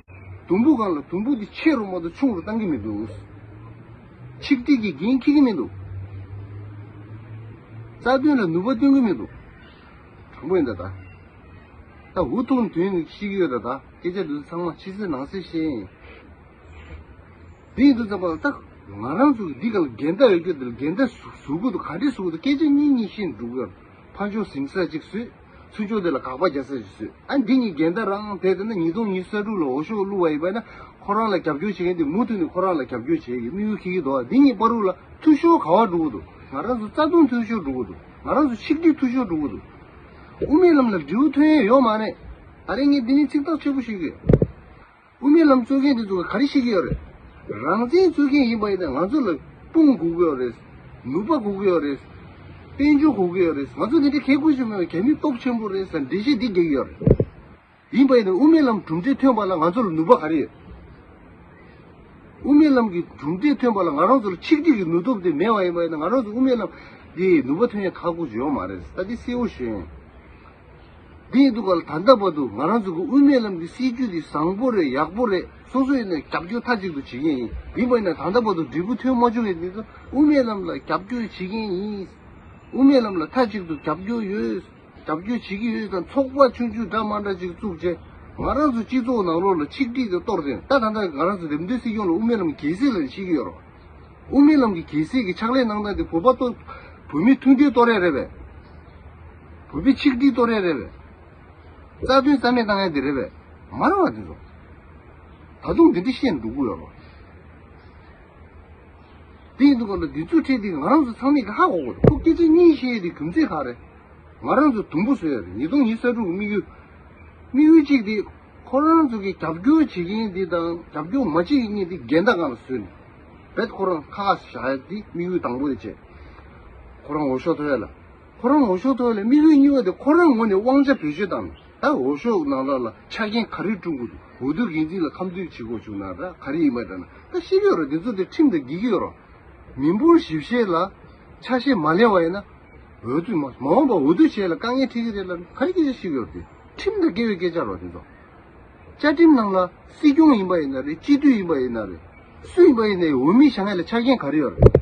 དུམ་བུ་སྒང་ལ་དུམ་བུ་འདི་ཆེ་རུ་མ་གཏོགས་ཆུང་རུ་བཏང་གི་མི་འདུག། ཆིག་སྒྲིལ་གྱི་འགན་འཁྱེར་གྱི་མི་འདུག། རྩ་དོན་ལ་ནུས་པ་སྟོན་གྱི་མི་འདུག། དྲང་པོ་ཡིན་ད་ད། ད་འུ་ཐུག་དོན་ནི་ཤེས་ཀྱི་ཡོད་ད་ད། སྐད་ཆ་འདི་ཚོ་ཚང་མ་ཕྱི་གསལ་ནང་གསལ་བཤད་ཡིན། འདི་ཡིན་དུས་ཙམ་པ་ལ་ད་ང་རང་ཚོ་གི་འདི་ག་ལ་འགལ་ཟླ་ཡོད་རྒྱུ་འདི་ལ་འགལ་ཟླ་བཟོ་དགོས་འདུག། ག་འདྲས་བཟོ་དགོས་འདུག། སྐད་ཆ་གཉིས་གཉིས་བཤད་འགྲོ་གི་ཡོད། ཕར་ཕྱོགས་ཟིང་ས་གཅིག་བཟོས། ཚུར་ཕྱོགས་དེ་ལ་དགག་པ་རྒྱག་ས་གཅིག་བཟོས། ཨ་འདི་གཉིས་འགལ་ཟླ་རང་དེ་ལྟ་ན་ཉིས་སྟོང་ཉི་ཤུ་རྩ་དྲུག་ལ་འོས་ཤོག་བླུགས་པ་ཡིན་པ་ན་ཁོ་རང་ལ་རྒྱབ་སྐྱོར་བྱེད་མཁན་དེ་མུ་མཐུད་ནས་ཁོ་རང་ལ་རྒྱབ་སྐྱོར་བྱེད་ཀྱི་དམིགས་ཡུལ་འཁྱེར་གྱི་འདུག། འདི་གཉིས་བར་དུ་ལ་འཐུས་ཤོར་ག་བ་འགྲོ་གི་འདུག། ང་རང་ཚོ་རྩ་དོན་འཐུས་ཤོར་འགྲོ་གི་འདུག། ང་རང་ཚོ་ཆིག་སྒྲིལ་འཐུས་ཤོར་འགྲོ་གི་འདུག། དབུ་མའི་ལམ་ལ་འབྲས་བུ་ཐོན་ཡས་ཡོད་མ་རེད། ད་རེས་ངས་འདི་ནས་ཚིག་ཐག་ཆོད་པོ་ཞུ་གི་ཡོད། དབུ་མའི་ལམ་རྩོད་མཁན་དེ་ཚོ་ག་རེ་བཤད་ཀྱི་ཡོད་རེད། རང་བཙན་རྩོད་མཁན་ཡིན་པ་ཡིན་ན་ང་ཚོ་ལ་དཔུང་དགོས་ཀྱི་ཡོད་རེད། ནུས་པ་དགོས་ཀྱི་ཡོད་རེད། དཔལ་འབྱོར་དགོས་ཀྱི་ཡོད་རེད། ང་ཚོ་དེ་འདྲའི་གལ་དགོས་ཞིག་མེད་པར་རྒྱ་མི་སྟོབས་ཆེན་པོ་རེད་ཟེར་འགྲེལ་བཤད་འདི་རྒྱག་གི་ཡོད་རེད། ཡིན་པ་ཡིན་ན་དབུ་མའི་ལམ་གྲུབ་འབྲས་ཐོན་པ་ལ་ང་ཚོ་ལ་ནུས་པ་ག་རེ་ཡོད། དབུ་མའི་ལམ་གྱི་གྲུབ་འབྲས་ཐོན་པ་ལ་ང་རང་ཚོ་ལ་ཆིག་སྒྲིལ་གྱི་ནུས་སྟོབས་དེ་མེད་པ་ཡིན་པ་ཡིན་ན་ང་རང་ཚོ་དབུ་མའི་ལམ་འདི་ནུས་པ་ཐོན་ཡ་ཁག་པོ་ཞིག་ཡོད་མ་རེད། ད་འདི་གསལ་བོ་ཞུ་ཡིན། འདི་ཡིན་དུས་ག་ལ་ད་ལྟ་བར་དུ་ང་རང་ཚོ་གི་དབུ་མའི་ལམ་གྱི་སྲིད་བྱུས་འདི་བཟང་པོ་རེད། ཡག་པོ་རེད། སོ་སོ་ཡིན་ན་རྒྱབ་སྐྱོར་མཐའ་གཅིག་ཏུ་བྱེད་མཁན་ཡིན། ཡིན་པ་ཡིན་ན་ད་ལྟ་བར་དུ་འབྲས་བུ་ཐོན་མ་བྱུང་བའི་འདི་ཚོ་དབུ་མའི་ལམ་ལ་རྒྱབ་སྐྱོར་བྱེད་མཁན་ཡིན། དབུ་མའི་ལམ་ལ་མཐའ་གཅིག་ཏུ་རྒྱབ་སྐྱོར་ཡོད། རྒྱབ་སྐྱོར་བྱེད་ཀྱི་ཡོད་དང་ཚོགས་པ་ཆུང་ཆུང་འདྲ་མ་འདྲ་ཅིག་བཙུགས་རྗེས་ང་རང་ཚོ་སྤྱི་ཚོགས་ནང་ལོགས་ལ་ཆིག་སྒྲིལ་དེ་གཏོར་ཏེ་ད་ད་ལྟ་ང་རང་ཚོ་འདེམས་ཐོན་སྲིད་སྐྱོང་ལ་དབུ་མའི་ལམ་གྱི་གལ་སྲིད་ལ་བཤད་ཀྱི་ཡོད་རེད། དབུ་མའི་ལམ་གྱི་གལ་སྲིད་ཀྱི་ཕྱག་ལས་གནང་སྟངས་དེ་བོད་པ་གཏོར། བོད་མི་མཐུན་སྒྲིལ་གཏོར་ཡས་རེད་པས། བོད་མི་ཆིག་སྒྲིལ་གཏོར་ཡས་རེད་པས། རྩ་དོན་རྩ་མེད་བཏང་ཡས་དེ་རེད་པས། མ་རེད་བ་དེ་ཚོ། ད་དུང་འདི་འདྲ་བཤད་འགྲོ་གི་ཡོད་རེད། དེ་ཡིན་དུས་ག་ལ་འདི་ཚོ་ཁྲིད་དེ་ང་རང་ཚོ་ཚང་མས་ཀྱི་ཧ་གོ་དགོས་རེད། ཁོ་སྐད་ཆ་གཉིས་བཤད་ཡས་དེ་རྒྱུ་མཚན་ག་རེད། ང་རང་ཚོ་དུམ་བུ་བཟོས་ཡོད་རེད། ཉིས་སྟོང་ཉི་ཤུ་རྩ་དྲུག་གི་དམིགས་ཡུལ། དམིགས་ཡུལ་གཅིག་དེ། ཁོ་རང་ཚོ་གི་རྒྱབ་སྐྱོར་བྱེད་མཁན་དེ་དང་རྒྱབ་སྐྱོར་མ་བྱེད་མཁན་དེ་འགལ་ཟླ་སྒང་ལ་བཟོས་ནས། རྦད་ཁོ་རང་ཁ་ཁ་བཞག་ཡ་དེ་དམིགས་ཡུལ་དང་པོ་དེ་བྱས། ཁོ་རང་འོས་ཤོག་ཐོབ་ཡ་ལ། ཁོ་རང་འོས་ཤོག་ཐོབ་ཡ་ལ་དམིགས་ཡུལ་གཉིས་པ་དེ་ཁོ་རང་ངོས་ནས་དབང་ཆ་བེད་སྤྱོད་བཏང་ནས་ད་འོས་ཤོག་ནང་ལོགས་ལ་ཆ་རྐྱེན་ག་རེ་བསྐྲུན་དགོས་འདུག། འོས་བསྡུ་འགན་འཛིན་ལ་ཁ་མཐུན་བྱེད་དགོས་བྱུང་ན་འདྲ་ག་རེ་ཡིན་པ་འདྲ་ན་ད་ཤེས་ཀྱི་ཡོད་རེད། དེ་ཚོ་དེ་ཁྲིམས་དང་འགལ་གྱི་ཡོད་རེད། མི་འབོར་ཞིབ་བཤེར་ལ་ཆ་ཤས་མ་ལེན་པ་ཡིན་ན། འོས་བསྡུ་མ་མ་འོངས་པ་འོས་བསྡུ་བྱས་ལ་དཀའ་ངལ་འཕྲད་ཀྱི་རེད་ལབ་ན་ག་རེ་སྐད་ཆ་བཤད་ཀྱི་ཡོད་རེད། ཁྲིམས་དང་འགལ་བའི་སྐད་ཆ་རེད་དེ་ཚོ། བཅའ་ཁྲིམས་ནང་ལ་སྲིད་སྐྱོང་ཡིན་པ་ཡིན་ན་རེད། སྤྱི་འཐུས་ཡིན་པ་ཡིན་ན་རེད། སུ་ཡིན་པ་ཡིན་ནའི་འོས་མི་བཞེངས་ཡ་ལ་ཆ་རྐྱེན་ག་རེ་ཡོད་རེད།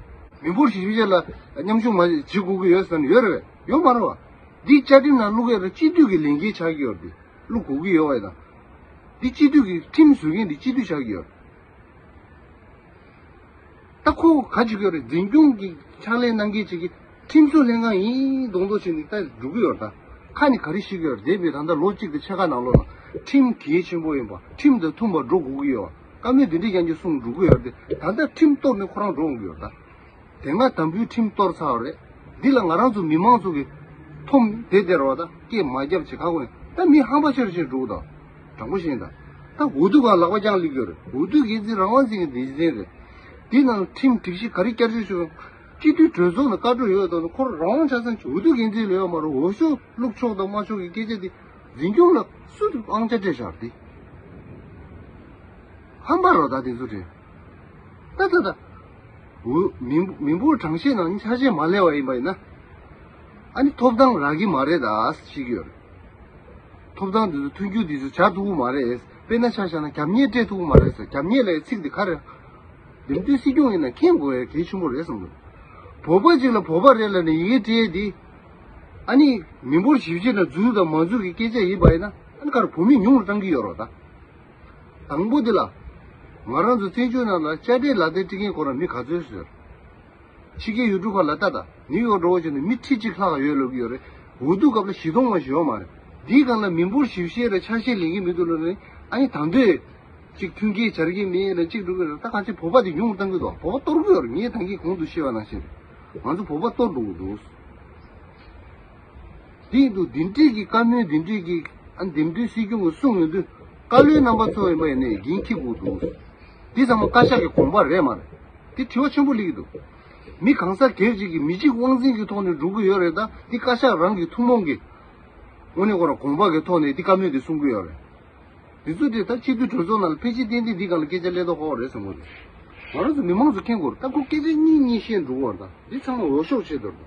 མི་འབོར་ཞིབ་བཤེར་ལ་མཉམ་ཞུགས་མ་བྱེད་དགོས་ཀྱི་ཡོད་ཟེར་ན་ཡོད་རེད་པས། ཡོད་མ་རེད་པ། འདི་བཅའ་ཁྲིམས་ནང་བླུག་ཡ་ལ་སྤྱི་འཐུས་ཀྱི་ལས་འགན་ཆགས་ཀྱི་ཡོད་རེད། བླུག་དགོས་ཀྱི་ཡོད་པ་ཡིན་ན། འདི་སྤྱི་འཐུས་ཀྱི་ཁྲིམས་བཟོ་མཁན་འདི་སྤྱི་འཐུས་ཆགས་ཀྱི་ཡོད་རེད། ད་ཁོ་ག་ཅིག་ཡོད་རེད། འཛིན་སྐྱོང་གི་ཕྱག་ལས་གནང་མཁན་ཅིག་གིས་ཁྲིམས་བཟོ་ལྷན་ཁང་ཡིན་མདོག་མདོག་བྱས་ནས་ད་འགྲོ་གི་ཡོད་རེད། ད་ཁ་ནས་ག་རེ་བཤད་ཀྱི་ཡོད་རེད། འདས་པའི་ད་ལྟ་ལོ་གཅིག་དང་ཕྱེད་ཀ་ནང་ལོགས་ལ་ཁྲིམས་གལ་ཆེན་པོ་ཡིན་པ། ཁྲིམས་དང་མཐུན་པར་འགྲོ་དགོས་ཀྱི་ཡོད་པ། བཀའ་མོལ་འདི་འདྲས་ཀྱང་ཀྱང་གསུངས་འགྲོ་གི་ཡོད་རེད། ད་ལྟ་ཁྲིམས་གཏོར་ནས་ཁོ་རང་འགྲོ་འོང་གི་ཡོད་རེད། ད་དེ་སྔ་དམ་འབུལ་ཁྲིམས་གཏོར་ཚར་བ་རེད། འདི་ལ་ང་རང་ཚོ་མི་མང་ཚོ་གིས་འཐོམ་བསྡད་བསྡད་རེད་པ། ད་སྐད་མ་བརྒྱབ་བྱས་ཁ་སྐོང་། ད་མི་ཧམ་པ་ཆེ་རུ་ཆེ་རུ་འགྲོ་གི་འདུག། དྲང་པོ་བཤད་ན་ད། ད་འོས་བསྡུ་སྒང་ལག་པ་བརྐྱངས་སླེབས་ཀྱི་ཡོད་རེད། འོས་བསྡུ་འགན་འཛིན་རང་དབང་འཛིན་གྱི་སྡེ་ཚན་རེད། འདི་ནང་ཁྲིམས་སྒྲིག་གཞི་ག་རེ་བསྐྱར་བཅོས་བྱུང་། སྤྱི་འཐུས་གྲོས་ཚོགས་ནས་བཀའ་འཁྲོལ་ཡོད་དང་ཁོ་རང་དབང་ཆ་ཚང་གི་འོས་བསྡུ་འགན་འཛིན་ལ་ཡོད་མ་རེད། འོས་ཤོག་བླུག་ཆོག་དང་མ་ཆོག་གི་སྐད་ཆ་དེ་འཛིན་སྐྱོང་ལ་སུ་དབང་ཆ་སྤྲད་བཞག་རེད། ཧམ་པ་རེད་ད་དེ་ཚོ་རེད། ད་ད་ད། འོས་མི་མི་འབོར་གྲངས་བཤེར་ནང་ཆ་ཤས་མ་ལེན་པ་ཡིན་པ་ཡིན་ན། ཨ་ནི་ཐོབ་ཐང་རག་གི་མ་རེད་ད་ཟེར་གྱི་ཡོད་རེད། ཐོབ་ཐང་འདི་ཚོ་མཐུན་འགྱུར་འདི་ཚོ་བྱ་ཐུབ་ཀྱི་མ་རེད། དཔེར་ན་ཆ་བཞག་ན་རྒྱབ་གཉེར་སྤྲད་ཐུབ་ཀྱི་མ་རེད་ཟེར། རྒྱབ་གཉེར་ལབ་ཡའི་ཚིག་འདི་ག་རེ། འདེམས་ཐོན་སྲིད་སྐྱོང་ཡིན་ན་མཁྱེན་དགོས་ཡ་གལ་ཆེན་པོ་རེད་བསམ་གྱི་འདུག། བོད་པ་ཅིག་ལ་བོད་པ་རེད་ལབ་ནས་ཡི་གེ་སྤྲད་ཡས་འདི། ཨ་ནི་མི་འབོར་ཞིབ་བཤེར་ནང་འཛུལ་དང་མ་འཛུལ་གྱི་སྐད་ཆ་ཡིན་པ་ཡིན་ན་ཨ་ནི་ག་རེ་བོད་མི་ཉུང་རུ་བཏང་གི་ཡོད་རེད་ད། དང་པོ་འདི་ལ། ང་རང་ཚོ་བཙན་བྱོལ་ནང་ལ་དཔྱ་ཁྲལ་ལག་དེབ་སྤྲད་མཁན་ཁོ་རང་མི་ག་ཚོད་ཟེར། ཕྱི་རྒྱལ་ཡུལ་གྲུ་ཁག་ལ་ལྟ་དང་ནིའུ་ཡོག་འགྲོ་བ་བྱས་ནས་མི་ཁྲི་གཅིག་ལྷག་ཡོད་ལབ་ཀྱི་ཡོད་རེད། འོས་བསྡུ་སྐབས་ལ་བཞི་སྟོང་མ་ཞིག་ཡོད་མ་རེད། འདིའི་སྒང་ལ་མི་འབོར་ཞིབ་བཤེར་རེད་ཆ་ཤས་ལེན་གྱི་མི་འདུག་ལབ་ནས་ཨ་ནི་ད་འདོད་ཅིག་མཐུན་རྐྱེན་སྦྱར་གྱི་མེད་ལ་ཅིག་འགྲོ་གི་རེད། ད་གང་ཅི་བོད་པ་དེ་ཉུང་རུ་བཏང་གི་འདུག། བོད་པ་གཏོར་གྱི་ཡོད་རེད། ངས་ད་གིན་གོང་དུ་བཤད་པ་ནང་བཞིན་རེད། ང་ཚོ་བོད་པ་གཏོར་འགྲོ་གི་འདུག། དེ་ཡིན་དུས་འདི་འདྲས་ཀྱི་བཀའ་མོལ་འདི་འདྲས་ཀྱི་ཨ་འདེམས་ཐོན་སྲིད་སྐྱོང་གིས་གསུངས་ཡོང་དུས་བཀའ་བློན་རྣམ་པ་ཚོ་ཡིན་པ་ཡིན་ནའི་འགན་འཁྱེར་དགོས་འདུག། འདི་ཚང་མ་བཀའ་ཤག་གི་དགོངས་པ་རེད་མ་རེད། དེ་དྲི་བ་ཆེན་པོ་སླེབས་ཀྱི་འདུག། མི་གང་ཟག་སྒེར་གཅིག་གིས་མི་གཅིག་དབང་འཛིན་གྱི་ཐོག་ནས་འགྲོ་གི་ཡོད་རེད། ད་འདི་བཀའ་ཤག་རང་གི་ཐུན་མོང་གི་དངོས་གནས་ཁོ་རང་དགོངས་པ་གི་ཐོག་ནས་འདི་བཀའ་མོལ་འདི་གསུང་གི་ཡོད་རེད། འདི་ཚོ་དེ་ད་སྤྱི་འཐུས་གྲོས་ཚོགས་ནང་ལ་ཕལ་ཆེར་ཏན་ཏན་འདི་སྒང་ལ་སྐད་ཆ་སླེབས་མདོག་ཁ་པོ་རེད་བསམ་གྱི་འདུག། ང་རང་ཚོ་མི་མང་ཚོ་མཁྱེན་དགོས་རེད། ད་ཁོ་སྐད་ཆ་གཉིས་གཉིས་བཤད་འགྲོ་གི་ཡོད་རེད། ད་འདི་ཚང་མ་འོས་ཤོག་ཆེད་དུ་རེད།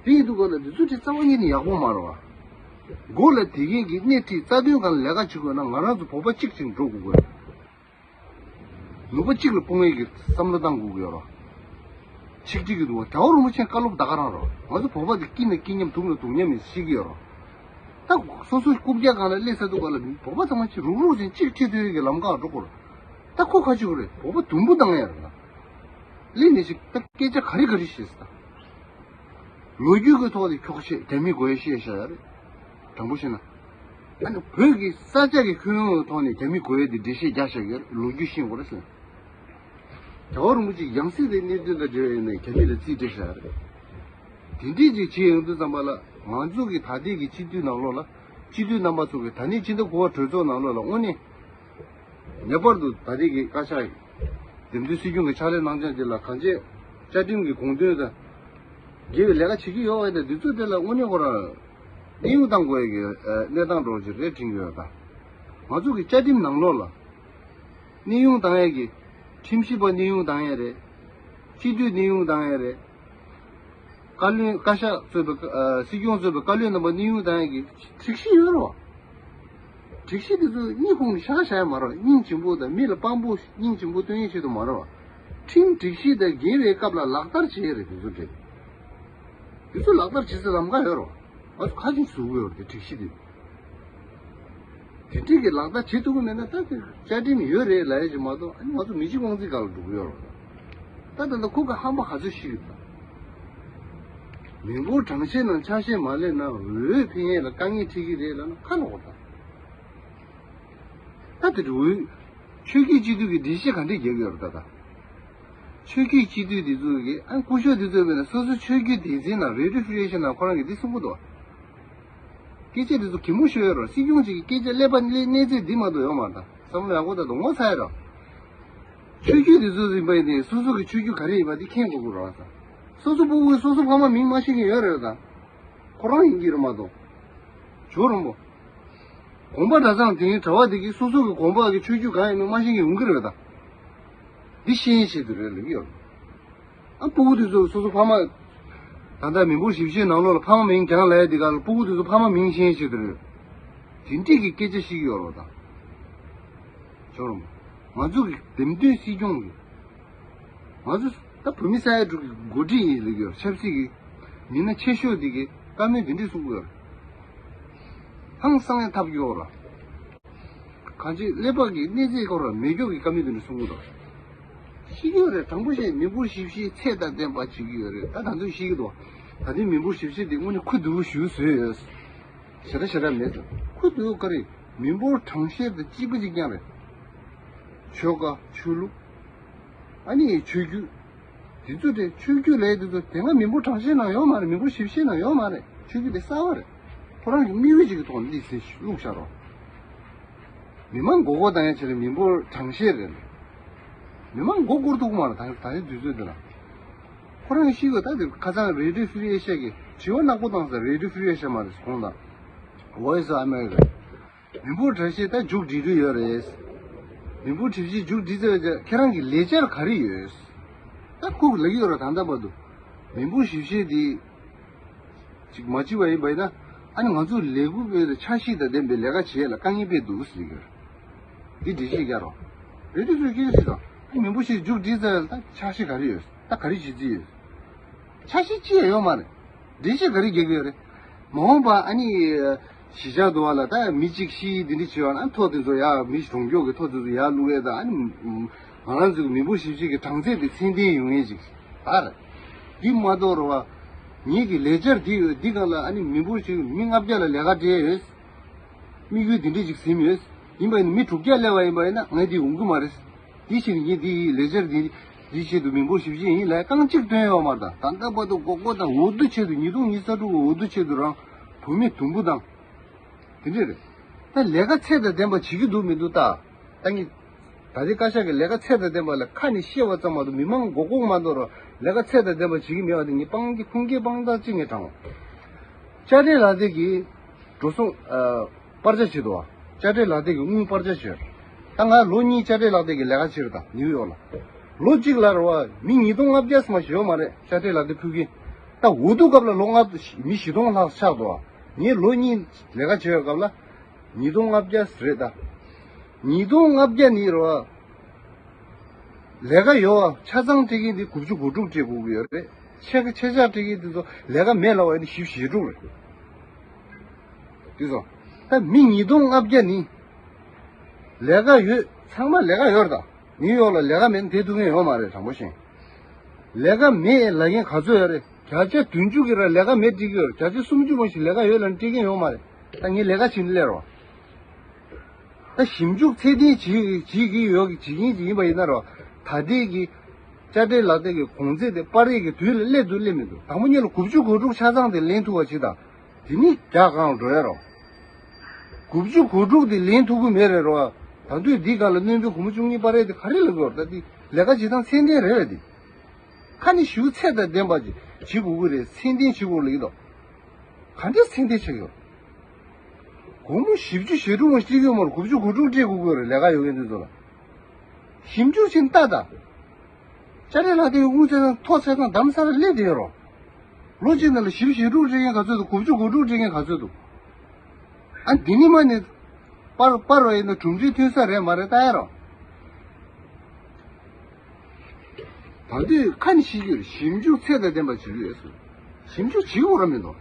དེ་ཡིན་དུས་ག་ལ་འདི་ཚོ་དེ་རྩ་བ་ཉིད་ནས་ཡག་པོ་མ་རེད་བ། མགོ་ལ་དེ་གའི་གི་སྣེ་ཁྲིད། རྩ་དོན་སྒང་ལ་ལས་ཀ་བྱེད་དགོས་ན། ང་རང་ཚོ་བོད་པ་གཅིག་ཅིག་འགྲོ་དགོས་ཀྱི་ཡོད། ནུས་པ་གཅིག་ལ་སྤུངས་ཡས་ཀྱི་བསམ་བློ་བཏང་དགོས་ཀྱི་ཡོད་རེད། ཆིག་སྒྲིལ་གྱི་འདུག་བ། རྒྱལ་བ་རིན་པོ་ཆེ་བཀའ་སློབ་ད་ག་རང་རེད། ང་ཚོ་བོད་པ་དེ་སྐྱིད་ན་སྐྱིད་མཉམ། སྡུག་ན་སྡུག་མཉམ་ཡིན་ཤེས་ཀྱི་ཡོད་རེད། ད་སོ་སོ་རྐུབ་བཀྱག་སྒང་ལ་སླེབས་ཚར་དུས་སྒང་ལ་བོད་པ་ཚང་མ་གཅིག་རུག་རུག་བྱས་གཅིག་ཁྲིད་ཐུབ་ཡས་ཀྱི་ལམ་ཁ་འགྲོ་དགོས་རེད། ད་ཁོ་ཁ་ཆུ་རེད། བོད་པ་དུམ་བུ་བཏང་ཡ་རེད་ལ། སླེབས་ནས་ཅིག་ད་སྐད་ཆ་ག་རེ་ག་རེ་བཤད་ཟེར། ད་ལོ་རྒྱུས་ཀྱི་ཐོག་ནས་འཁྱོག་བཤད། རྒྱ་མི་དགོས་ཡ་བཤད་བཞག་ཡ་རེད། དྲང་པོ་བཤད་ན། ཨ་ནི་བོད་ཀྱི་ས་ཆ་གི་ཁྱོན་ཡོངས་ཐོག་ནས་རྒྱ་མི་དགོས་ཡ་དེ་འགྲེལ་བཤད་རྒྱག་བཞག་ཡ་རེད། ལོ་རྒྱུས་ཤེས་དགོས་རེད་ཟེར། རྒྱལ་བ་རིན་པོ་ཆེ་ཡང་སྲིད་དེ་གནད་དོན་དང་འབྲེལ་བ་ཡོད་ནས་རྒྱ་མི་ལ་རྩིས་སྤྲད་བཞག་ཡ་རེད། དེ་འདྲས་ཅིག་བྱེད་ཡོང་དུས་ཙམ་པ་ལ། ང་ཚོ་གི་ད་ལྟའི་གི་སྤྱི་འཐུས་ནང་ལོགས་ལ། སྤྱི་འཐུས་རྣམ་པ་ཚོ་གི་ད་ནི་ཕྱི་ཟླ་དགུ་པ་གྲོས་ཚོགས་ནང་ལོགས་ལ་དངོས་གནས་ངེས་པར་དུ་ད་ལྟའི་གི་བཀའ་ཤག་འདེམས་ཐོན་སྲིད་སྐྱོང་གི་ཕྱག་ལས་གནང་སྟངས་དེ་ལ་གང་ཅི་བཅའ་ཁྲིམས་ཀྱི་དགོངས་དོན་དང་འགལ་བའི་ལས་ཀ་བྱེད་ཀྱི་ཡོད་པ་དང་། འདི་ཚོ་དེ་ལ་དངོས་གནས་ཁོ་རང་གནས་དབྱུང་བཏང་དགོས་ཡ་གི་ཨ་གནས་སྟངས་འདྲ་བོ་ཅིག་རེད་དྲན་གྱི་ཡོད། ད་ང་ཚོ་གི་བཅའ་ཁྲིམས་ནང་ལོགས་ལ་གནས་དབྱུང་བཏང་ཡ་གི། ཁྲིམས་ཞིབ་པ་གནས་དབྱུང་བཏང་ཡ་རེད། སྤྱི་འཐུས་གནས་དབྱུང་བཏང་ཡ་རེད། བཀའ་བློན། བཀའ་ཤག་གཙོས་པའི་ཨ་སྲིད་སྐྱོང་གཙོས་པའི་བཀའ་བློན་རྣམ་པ་གནས་དབྱུང་བཏང་ཡ་གི་སྒྲིག་གཞི་ཡོད་རེད་བ། སྒྲིག་གཞི་དེ་ཚོ་སྙིང་ཁུང་ནས་བཞག་བཞག་ཡ་མ་རེད། སྙིང་རྗེ་པོ་དང་མི་ལ་དཔང་པོ། སྙིང་རྗེ་པོ་སྟོན་ཡའི་ཆེད་དུ་མ་རེད་བ། ཁྲིམས་སྒྲིག་གཞི་དང་འགལ་བའི་སྐབས་ལ་ལག་བསྟར་བྱེད་ཡ་རེད། དེ་ཚོ་དེ། དེ་ཚོ་ལག་བསྟར་བྱེད་སའི་ལམ་ཁ་ཡོད་རེད་བ། ང་ཚོ་ཁ་ཆེམས་བཟོ་གི་ཡོད་རེད། དེ་སྒྲིག་གཞི་དེ། དེ་འདྲའི་གི་ལག་བསྟར་བྱེད་ཐུབ་ཀྱི་མེད་ན། ད་དེ་བཅའ་ཁྲིམས་ཡོད་རེད་ལབ་ཡ་ཅིག་མ་གཏོགས། ཨ་ནི་ང་ཚོ་མི་གཅིག་དབང་འཛིན་སྒང་ལ་འགྲོ་གི་ཡོད་རེད། ད་ད་ལྟ་ཁོ་གི་ཧམ་པ་ག་ཚོད་ཤི་གི་ད། མི་འབོར་གྲངས་བཤེར་ནང་ཆ་ཤས་མ་སླེབས་ན་འོས་འཕེན་ཡས་ལ་དཀའ་ངལ་འཕྲད་ཀྱི་རེད་ལབ་ན་ཁ་ལོག་པ་ད། ད་དེ་འོས། ཆོས་བརྒྱུད་སྤྱི་འཐུས་ཀྱི་འགྲེལ་བཤད་ག་འདྲས་རྒྱག་གི་ཡོད་རེད་ད། ད་ཆོས་བརྒྱུད་སྤྱི་འཐུས་དེ་ཚོ་གི་ཨ་སྐུ་ཞབས་དེ་ཚོ་མེད་ན། སོ་སོ་ཆོས་བརྒྱུད་སྡེ་ཚན་ནང་རེ་ཌི་ཡོ་ཨེ་ཤི་ཡ་ནང་ཁོ་རང་གིས་འདི་གསུང་གི་འདུག། སྐད་ཆ་དེ་ཚོ་གད་མོ་ཤོར་ཡོད་རེད། སྲིད་སྐྱོང་གཅིག་གི་སྐད་ཆ་ཀླད་པ་ཀླད་གནས་ཚད་འདི་མ་གཏོགས་ཡོད་མ་རེད་ད། བསམ་བློ་ཡག་པོ་ད་དུང་ངོ་ཚ་ཡ་རེད། ཆོས་བརྒྱུད་དེ་ཚོ་ཡིན་པ་ཡིན་ནའི་སོ་སོ་གི་ཆོས་བརྒྱུད་ག་རེ་ཡིན་པ་དེ་མཁྱེན་དགོས་ཀྱི་རེད་ད། སོ་སོ་སྤུ་གུ་སོ་སོ་ཕ་མ་མིང་མ་ཤེས་མཁན་ཡོད་རེད་ད། ཁོ་རང་ཡིན་གྱི་རེད་མ་གཏོགས། ཇོ་རིན་པོ། དགོན་པ་གྲྭ་ཚང་དེའི་གྲྭ་པ་དེ་གིས་སོ་སོ་གི་དགོན་པ་གི་ཆོས་བརྒྱུད་གང་ཡིན་མིན་མ་ཤེས་མཁན་ཡོང་གི་རེད་ད། འདི་ཤེས་ཡོན་ཆེད་དུ་རེད་ལབ་ཀྱི་ཡོད། ཨ་སྤུ་གུ་དེ་ཚོ་སོ་སོ་ཕ་མ། ད་ལྟ་མི་འབོར་ཞིབ་བཤེར་ནང་ལོགས་ལ་ཕ་མ་མིང་རྒྱང་ལ་ཡ་དེ་ག་ལ། སྤུ་གུ་དེ་ཚོ་ཕ་མ་མིང་ཤེས་ཡོན་ཆེད་དུ་རེད། དེ་འདྲས་ཀྱི་སྐད་ཆ་བཤད་ཀྱི་ཡོད་རེད་ད། ཇོ་རིན་པོ། ང་ཚོ་གི་འདེམས་ཐོན་སྲིད་སྐྱོང་གི། ང་ཚོ་ད་བོད་མི་ས་ཡ་དྲུག་གི་འགོ་ཁྲིད་ཡིན་ལབ་ཀྱི་ཡོད། ཆབ་སྲིད་ཀྱི་མི་སྣ་ཆེ་ཤོས་དེ་གིས་བཀའ་མོལ་དེ་འདྲས་གསུང་གི་ཡོད་རེད། ཧང་སང་ཡ་ཐབས་ཀྱི་ཡོད་རེད། གང་ཅི་ཀླད་པ་གི་གནས་ཚད་ཁོ་རང་མེད་རྒྱུ་གི་བཀའ་མོལ་དེ་འདྲས་གསུང་གི་འདུག། ཤེས་ཀྱི་ཡོད་རེད། དྲང་པོ་བཤད། མི་འབོར་ཞིབ་བཤེར་ཚད་དང་ལྡན་པ་བྱེད་ཀྱི་ཡོད་རེད། ད་ད་དུང་ཤེས་ཀྱི་འདུག། ད་ལྟའི་མི་འབོར་ཞིབ་བཤེར་དེ་དངོས་གནས་ཁུ་བསྡུ་བ་ཞིག་བཟོས་ཡོད། ཞེ་དྲག་ཞེ་དྲག་མེད་ཟེར། ཁུ་བསྡུ་ག་རེ། མི་འབོར་གྲངས་བཤེར་དང་གཅིག་པ་གཅིག་རྐྱང་རེད། ཆོལ་ཁ། ཆོས་ལུགས། ཨ་ནི་ཆོས་བརྒྱུད། དེ་ཚོ་དེ་ཆོས་བརྒྱུད་ལས་དེ་ཚོ་དེ་སྔ་མི་འབོར་གྲངས་བཤེར་ནང་ཡོད་མ་རེད། མི་འབོར་ཞིབ་བཤེར་ནང་ཡོད་མ་རེད། ཆོས་བརྒྱུད་དེ་གསར་བ་རེད། ཁོ་རང་གི་དམིགས་ཡུལ་ཅིག་གི་ཐོག་ནས་འདི་ཟེར་བླུགས་བཞག་རོགས། མི་མང་མགོ་སྐོར་བཏང་ཡ་ཆེད་ལ་མི་འབོར་གྲངས་བཤེར་རེད། མི་མང་མགོ་སྐོར་ཐུབ་ཀྱི་མ་རེད། ད་ད་ལྟའི་དུས་ཚོད་འདི་ལ། ཁོ་རང་གི་ཤི་དགོས། ད་དེ་ཁ་སང་རེ་ཌི་ཡོ་ཧྥི་རི་ཨེ་ཤ་ཡ་གི་དྲི་བ་ནག་པོ་བཏང་ས། རེ་ཌི་ཡོ་ཧྥི་རི་ཨེ་ཤ་ཡ་མ་རེད། གོང་ལ་Voice of America། མི་འབོར་གྲངས་བཤེར་ད་མཇུག་སྒྲིལ་གྱི་ཡོད་རེད། མི་འབོར་གྲངས་བཤེར་མཇུག་སྒྲིལ་ཚར་བའི་རྗེས་ཁྱེད་རང་གི་ལས་འཆར་ག་རེ་ཡོད། ད་ཁོ་ལབ་ཀྱི་ཡོད་རེད། ད་ལྟ་བར་དུ་མི་འབོར་ཞིབ་བཤེར་འདི་ཅིག་མ་བྱས་པ་ཡིན་པ་ཡིན་ན། ཨ་ནི་ང་ཚོ་ལས་འགུལ་སྤེལ་ཏེ་འཆར་གཞི་དང་ལྡན་པའི་ལས་ཀ་བྱེད་ཡ་ལ་དཀའ་ངལ་འཕྲད་འདུག་ཟེར་གྱི་ཡོད་རེད། འདི་འགྲེལ་བཤད་རྒྱག་རོགས། རེ་ཌི་ཡོ་ཚོས་སྐད་ཆ་དྲིས་དང་། ཨ་ནི་མི་འབོར་ཞིབ་མཇུག་སྒྲིལ་ཚར་ཡ་ལ་ད་འཆར་གཞི་ག་རེ་ཡོད། ད་ག་རེ་བྱེད་རྩིས་ཡོད། འཆར་གཞི་ཅི་ཡང་ཡོད་མ་རེད། འགྲེལ་བཤད་ག་རེ་རྒྱག་གི་ཡོད་རེད། མ་འོངས་པ་ཨ་ནི་གཞིས་ཆགས་དུ་བ་ལ་ད་མི་གཅིག་ཤི་འདི་འདྲ་བྱེད་པ་ན། ཐོ་དེ་ཚོ་ཡར་མི་གྲོང་ཁྱེར་གྱི་ཐོ་དེ་ཚོ་ཡར་བླུག་ཡས་དང་། ཨ་ནི་ང་རང་ཚོའི་མི་འབོར་ཞིབ་བཤེར་གྱི་གྲངས་ཚད་དེ་ཚད་ལྡན་ཡོང་ཡས་ཅིག་ད་རེད། འདི་མ་གཏོགས་རེད་བ། ངེད་ཀྱི་ལས་འཆར་འདི་ཡོད། འདི་སྒང་ལ་ཨ་ནི་མི་འབོར་ཞིབ་མི་ལྔ་བརྒྱ་ལ་ལས་ཀ་སྤྲད་ཡོད། དམིགས་ཡུལ་འདི་འདྲ་ཅིག་ཟིན་ཡོད། ཡིན་པ་ཡིན་ན་མི་དྲུག་བརྒྱ་སླེབས་པ་ཡིན་པ་ཡིན་ན་ངས་འདི་ཡོང་གི་མ་རེད། འདི་ཕྱིར་ངས་འདི་ཡི་ལས་འཆར་འདི་འདི་ཆེད་དུ་མི་འབོར་ཞིབ་བཤེར་ཡིན་ལབ་རྐང་གཅིག་བཏོན་ཡོད་མ་རེད། ད་ད་ལྟ་བར་དུ་མགོ་སྐོར་དང་འོས་བསྡུ་ཆེད་དུ། ཉིས་སྟོང་ཉི་ཤུ་རྩ་དྲུག་གི་འོས་བསྡུ་ཆེད་དུ་རང་བུད་མེད་དུམ་བུ་དང་། དེ་འདྲ་རེད། ད་ལས་ཀ་ཚད་དང་ལྡན་པ་བྱེད་ཀྱི་འདུག་མི་འདུག་ལྟ། ད་ངས་ད་ལྟའི་བཀའ་ཤག་གི་ལས་ཀ་ཚད་དང་ལྡན་པ་ལ་ཁ་ནས་བཤད་པ་ཙམ་མ་གཏོགས། མི་མང་མགོ་སྐོར་མ་གཏོགས་རོགས་ལས་ཀ་ཚད་དང་ལྡན་པ་བྱེད་ཀྱི་མེད་པ་དེ་ངས་སྤང་གི་ཁུངས་སྐྱེལ་དཔང་རྟགས་གཅིག་ངས་དྲངས། དཔྱ་ཁྲལ་ལག་དེབ་ཀྱི་འགྲོ་སོང་ཨ་སྤར་ཆ་བྱེད་དོ། དཔྱ་ཁྲལ་ལག་དེབ་ཀྱི་དངུལ་སྤར་ཆ་བྱེད། ད་ང་ལོ་གཉིས་དཔྱ་ཁྲལ་ལག་དེབ་ཀྱི་ལས་ཀ་བྱེད་རེད་ད། ནིའུ་ཡོག་ལ། ལོ་གཅིག་ལ་རེད་བ། མི་ཉིས་སྟོང་ལྔ་བརྒྱ་ཙམ་ཞིག་ཡོད་མ་རེད། དཔྱ་ཁྲལ་ལག་དེབ་ཕུལ་མཁན། ད་འོས་བསྡུ་སྐབས་ལ་ལོ་ལྔ་མི་བཞི་སྟོང་ལྷག་ཆགས་འདུག་བ། ངས་ལོ་གཉིས་ལས་ཀ་བྱེད་པའི་སྐབས་ལ་ཉིས་སྟོང་ལྔ་བརྒྱ་རེད་ད། ཉིས་སྟོང་ལྔ་བརྒྱ་ནི་རེད་བ། ལས་ཀ་ཡོད་བ་ཆ་ཚང་སྤྲད་མཁན་དེ་དགུ་བཅུ་གོ་དྲུག་སྤྲད་དགོས་ཀྱི་ཡོད་རེད། ཆེ་ཆེ་ཆ་སྤྲད་མཁན་དེ་ཚོ་ལས་ཀ་མེད་ལབ་པ་ཡིན་ན་བཞི་བཅུ་ཞེ་དྲུག་རེད། དེ་ཚོ་ད་མི་ཉིས་སྟོང་ལྔ་བརྒྱ་ནི་ལས་ཀ་ཡོད། ཚང་མ་ལས་ཀ་ཡོད་རེད་ད། ནིའུ་ཡོག་ལ་ལས་ཀ་མེད་ན་བསྡད་ཐུབ་མཁན་ཡོད་མ་རེད། དྲང་པོ་བཤད། ལས་ཀ་མེད་ལབ་མཁན་ག་ཚོད་ཡོད་རེད། བརྒྱ་ཆ་བདུན་ཅུ་གི་ར་ལས་ཀ་མེད་བྲིས་ཀྱི་ཡོད་རེད། བརྒྱ་ཆ་སུམ་ཅུ་མ་ཞིག་ལས་ཀ་ཡོད་ལབ་ན་བྲིས་མཁན་ཡོད་མ་རེད། ད་ངས་ལས་ཀ་བྱེད་ནས་སླེབས་རོགས། ད་ཞིབ་འཇུག་ཚད་ལྡན་བྱེད་བྱེད་ཀྱི་ཡོད་ཀྱི་བྱེད་མཁན་ཅིག་ཡིན་པ་ཡིན་ན་རོགས། ད་ལྟའི་གི་དཔྱ་ཁྲལ་ལག་དེབ་ཀྱི་གོང་ཚད་དེ་སྤར་ཡས་ཀྱི་དུས་ལ་སླེབས་འདུག་སླེབས་མི་འདུག་དང་པོ་ཉིད་ལ་དགུ་བཅུ་གོ་དྲུག་ཆ་ཚང་དེ་ལེན་ཐུབ་པ་ཅིག་དང་། དེ་ནི་རྒྱ་གང་ལ་འགྲོ་ཡ་རོགས། དགུ་བཅུ་གོ་དྲུག་དེ་ལེན་ཐུབ་ཀྱི་མེད་རེད་རོགས། ད་དུས་འདི་ག་ལ་སྣོན་པའི་སྒོར་མོ་བཅུ་གཉིས་སྤར་ཡས་དེ་ག་རེ་ལབ་དགོས་རེད། ད་འདི་ལས་ཀ་བྱེད་སྟངས་ཚད་ལྡན་རེད་བས་དེ། ཁ་ནི་ཞུ་ཚད་དང་ལྡན་པ་ཅིག་བྱེད་དགོས་ཀྱི་རེད། ཚད་ལྡན་བྱེད་དགོས་ལབ་ཀྱི་འདུག་ག་འདྲས་ཚད་ལྡན་བྱེད་ཀྱི་ཡོད། སྒོར་མོ་བཞི་བཅུ་ཞེ་དྲུག་མ་སྤྲད་ཀྱི་ཡོད་མ་རེད། དགུ་བཅུ་གོ་དྲུག་སྤྲད་དགོས་ཀྱི་རེད། ལས་ཀ་ཡོད་མཁན་དེ་ཚོ་ལ། ཞིབ་འཇུག་བྱེད་ལྟ་དང་། དཔྱ་ཁྲལ་ལག་དེབ་ཀྱི་དངུལ་ཚད་དང་མཐོ་ཚད་དང་གདམ་ས་ལ་སླེབས་བསྡད་ཡོད་རོགས། ལོ་གཅིག་ནང་ལ་བཞི་བཅུ་ཞེ་དྲུག་སྤྲད་མཁན་ག་ཚོད་འདུག་དགུ་བཅུ་གོ་དྲུག་སྤྲད་མཁན་ག་ཚོད་འདུག་ཨ་འདི་ནི་མ་ནི་པར་པར་བ་ཡིན་ན་གྲུབ་འབྲས་ཐོན་ས་རེད་མ་རེད་ལྟ་ཡ་རོགས། ད་དུས་ཁ་ནས་ཤེས་ཀྱི་ཡོད་རེད། ཞིབ་འཇུག་ཚད་དང་ལྡན་པ་བྱེད་ཀྱི་ཡོད་ཟེར། ཞིབ་འཇུག་བྱེད་དགོས་ར་མི་འདུག་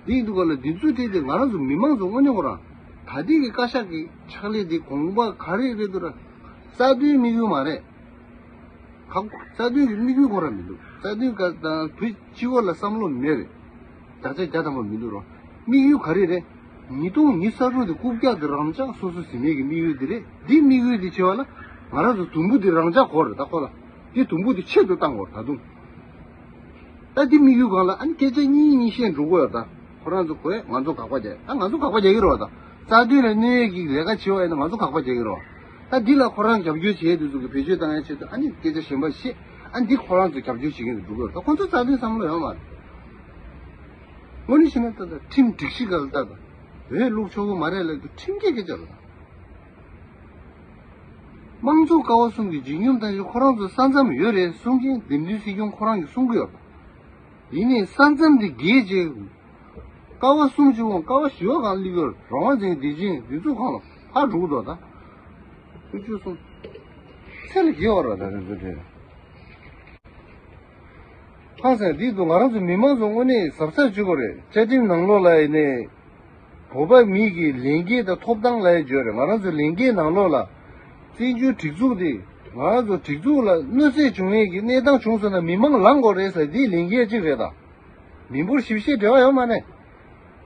འདི་ཡིན་དུས་ག་ལ་འདི་ཚོའི་གྲས་དེ་ང་རང་ཚོ་མི་མང་ཚོ་དངོས་གནས་ཁོ་རང་ད་ལྟའི་གི་བཀའ་ཤག་གི་ཕྱག་ལས་དེ་དགོངས་པ་ག་རེ་རེད་འདུག་ར། རྩ་དོན་དམིགས་ཡུལ་མ་རེད། ག་རྩ་དོན་གྱི་དམིགས་ཡུལ་ཁོ་རང་མི་འདུག་རྩ་དོན་ག་དང་བོད་སྤྱི་བོ་ལ་བསམ་བློ་མེད་རེད། བརྒྱ་ཆ་བརྒྱ་ཐམ་པ་མི་འདུག་རོ། དམིགས་ཡུལ་ག་རེ་རེད། ཉིས་སྟོང་ཉི་ཤུ་རྩ་དྲུག་དེ་རྐུབ་བཀྱག་དེ་རང་འཇགས་སོ་སོ་ཟིན་མེད་ཀྱི་དམིགས་ཡུལ་དེ་རེད། འདི་དམིགས་ཡུལ་དེ་ཆེ་བ་ལ་ང་རང་ཚོ་དུམ་བུ་དེ་རང་འཇགས་དགོས་རེད། ད་ཁོ་ལ་དེ་དུམ་བུ་དེ་ཆེད་དུ་བཏང་དགོས་རེད། ད་དུང་ད་འདི་དམིགས་ཡུལ་སྒང་ལ་ཨ་ནི་སྐད་ཆ་གཉིས་གཉིས་བཤད་འགྲོ་དགོས་ཡོད་ད། ཁོ་རང་ཚོ་གོ་ང་ཚོ་དགག་པ་རྒྱག་ད་ང་ཚོ་དགག་པ་རྒྱག་གི་རེད་བ། ད་རྩ་དོན་ལ་གནོད་ཡས་ཀྱི་ལས་ཀ་བྱེད་པ་ཡིན་ན་ང་ཚོ་དགག་པ་རྒྱག་གི་རེད་བ། ད་འདི་ལ་ཁོ་རང་རྒྱབ་སྐྱོར་བྱེད་དུས་ཚོ་གི་བེད་སྤྱོད་བཏང་ཡ་ཆེད་དུ་ཨ་ནི་སྐད་ཆ་གཞན་པ་བཤད། ཨ་འདི་ཁོ་རང་ཚོ་རྒྱབ་སྐྱོར་བྱེད་མཁན་དུ་འགྲོ་གི་རེད། ད་ཁོ་ཚོ་རྩ་དོན་བསམ་བློ་ཡོད་མ་རེད། དངོས་གནས་བཤད་ན་ད་ད་ཁྲིམས་སྒྲིག་གཞི་སྒང་ལ་ལྟ་ད། བོད་ལུགས་ཆོག་གི་མ་རེད་ལབ་དུས་ཁྲིམས་ཀྱི་སྐད་ཆ་རེད་ད། དམངས་གཙོ་ཀ་བ་གསུམ་གྱི་ལྗིད་སྙོམས་དང་ཁོ་རང་ཚོ་ས་མཚམས་ཡོད་རེད་གསུང་མཁན་འདེམས་ཐོན་སྲིད་སྐྱོང་ཁོ་རང་གིས་གསུང་གི་ཡོད་རེད། ཡིན་ནའི་ས་མཚམས་དེ་བརྒལ་རྗེས། ཀ་བ་གསུམ་བྱུང་བ་ཀ་བ་བཞི་བ་གང་སླེབས་ཡོད་རང་དབང་ཅན་བདེ་ཆེན་འདི་ཚོ་གང་ལ་ཕར་འགྲོ་གི་འདུག་ད། ཁུ་ཆུ་གསུམ། ཚེ་ལ་དགེ་བ་ར་ད་རེ་ཚོ་དེ། ཧང་སང་འདི་འདུག་ང་རང་ཚོ་མི་མང་ཚོ་དངོས་གནས་གཟབ་གཟབ་བྱེད་དགོས་རེད། བཅའ་ཁྲིམས་ནང་ལོགས་ལ་ཡིན་ནའི། བོད་པ་མི་གི་ལས་འགན་དང་ཐོབ་ཐང་ལ་ཡང་བརྗོད་རེད། ང་རང་ཚོ་ལས་འགན་ནང་ལོགས་ལ་བཙན་བྱོལ་སྒྲིག་འཛུགས་དེ་ང་རང་ཚོ་སྒྲིག་འཛུགས་ལ་གནོད་འཚེ་བྱུང་ཡས་ཀྱི་གནས་སྟངས་བྱུང་སོང་ན་མི་མང་ལངས་དགོས་རེད་ཟེར་འདི་ལས་འགན་གཅིག་རེད་ད། མི་འབོར་ཞིབ་བཤེར་འབྲེལ་བ་ཡོད་མ་རེད།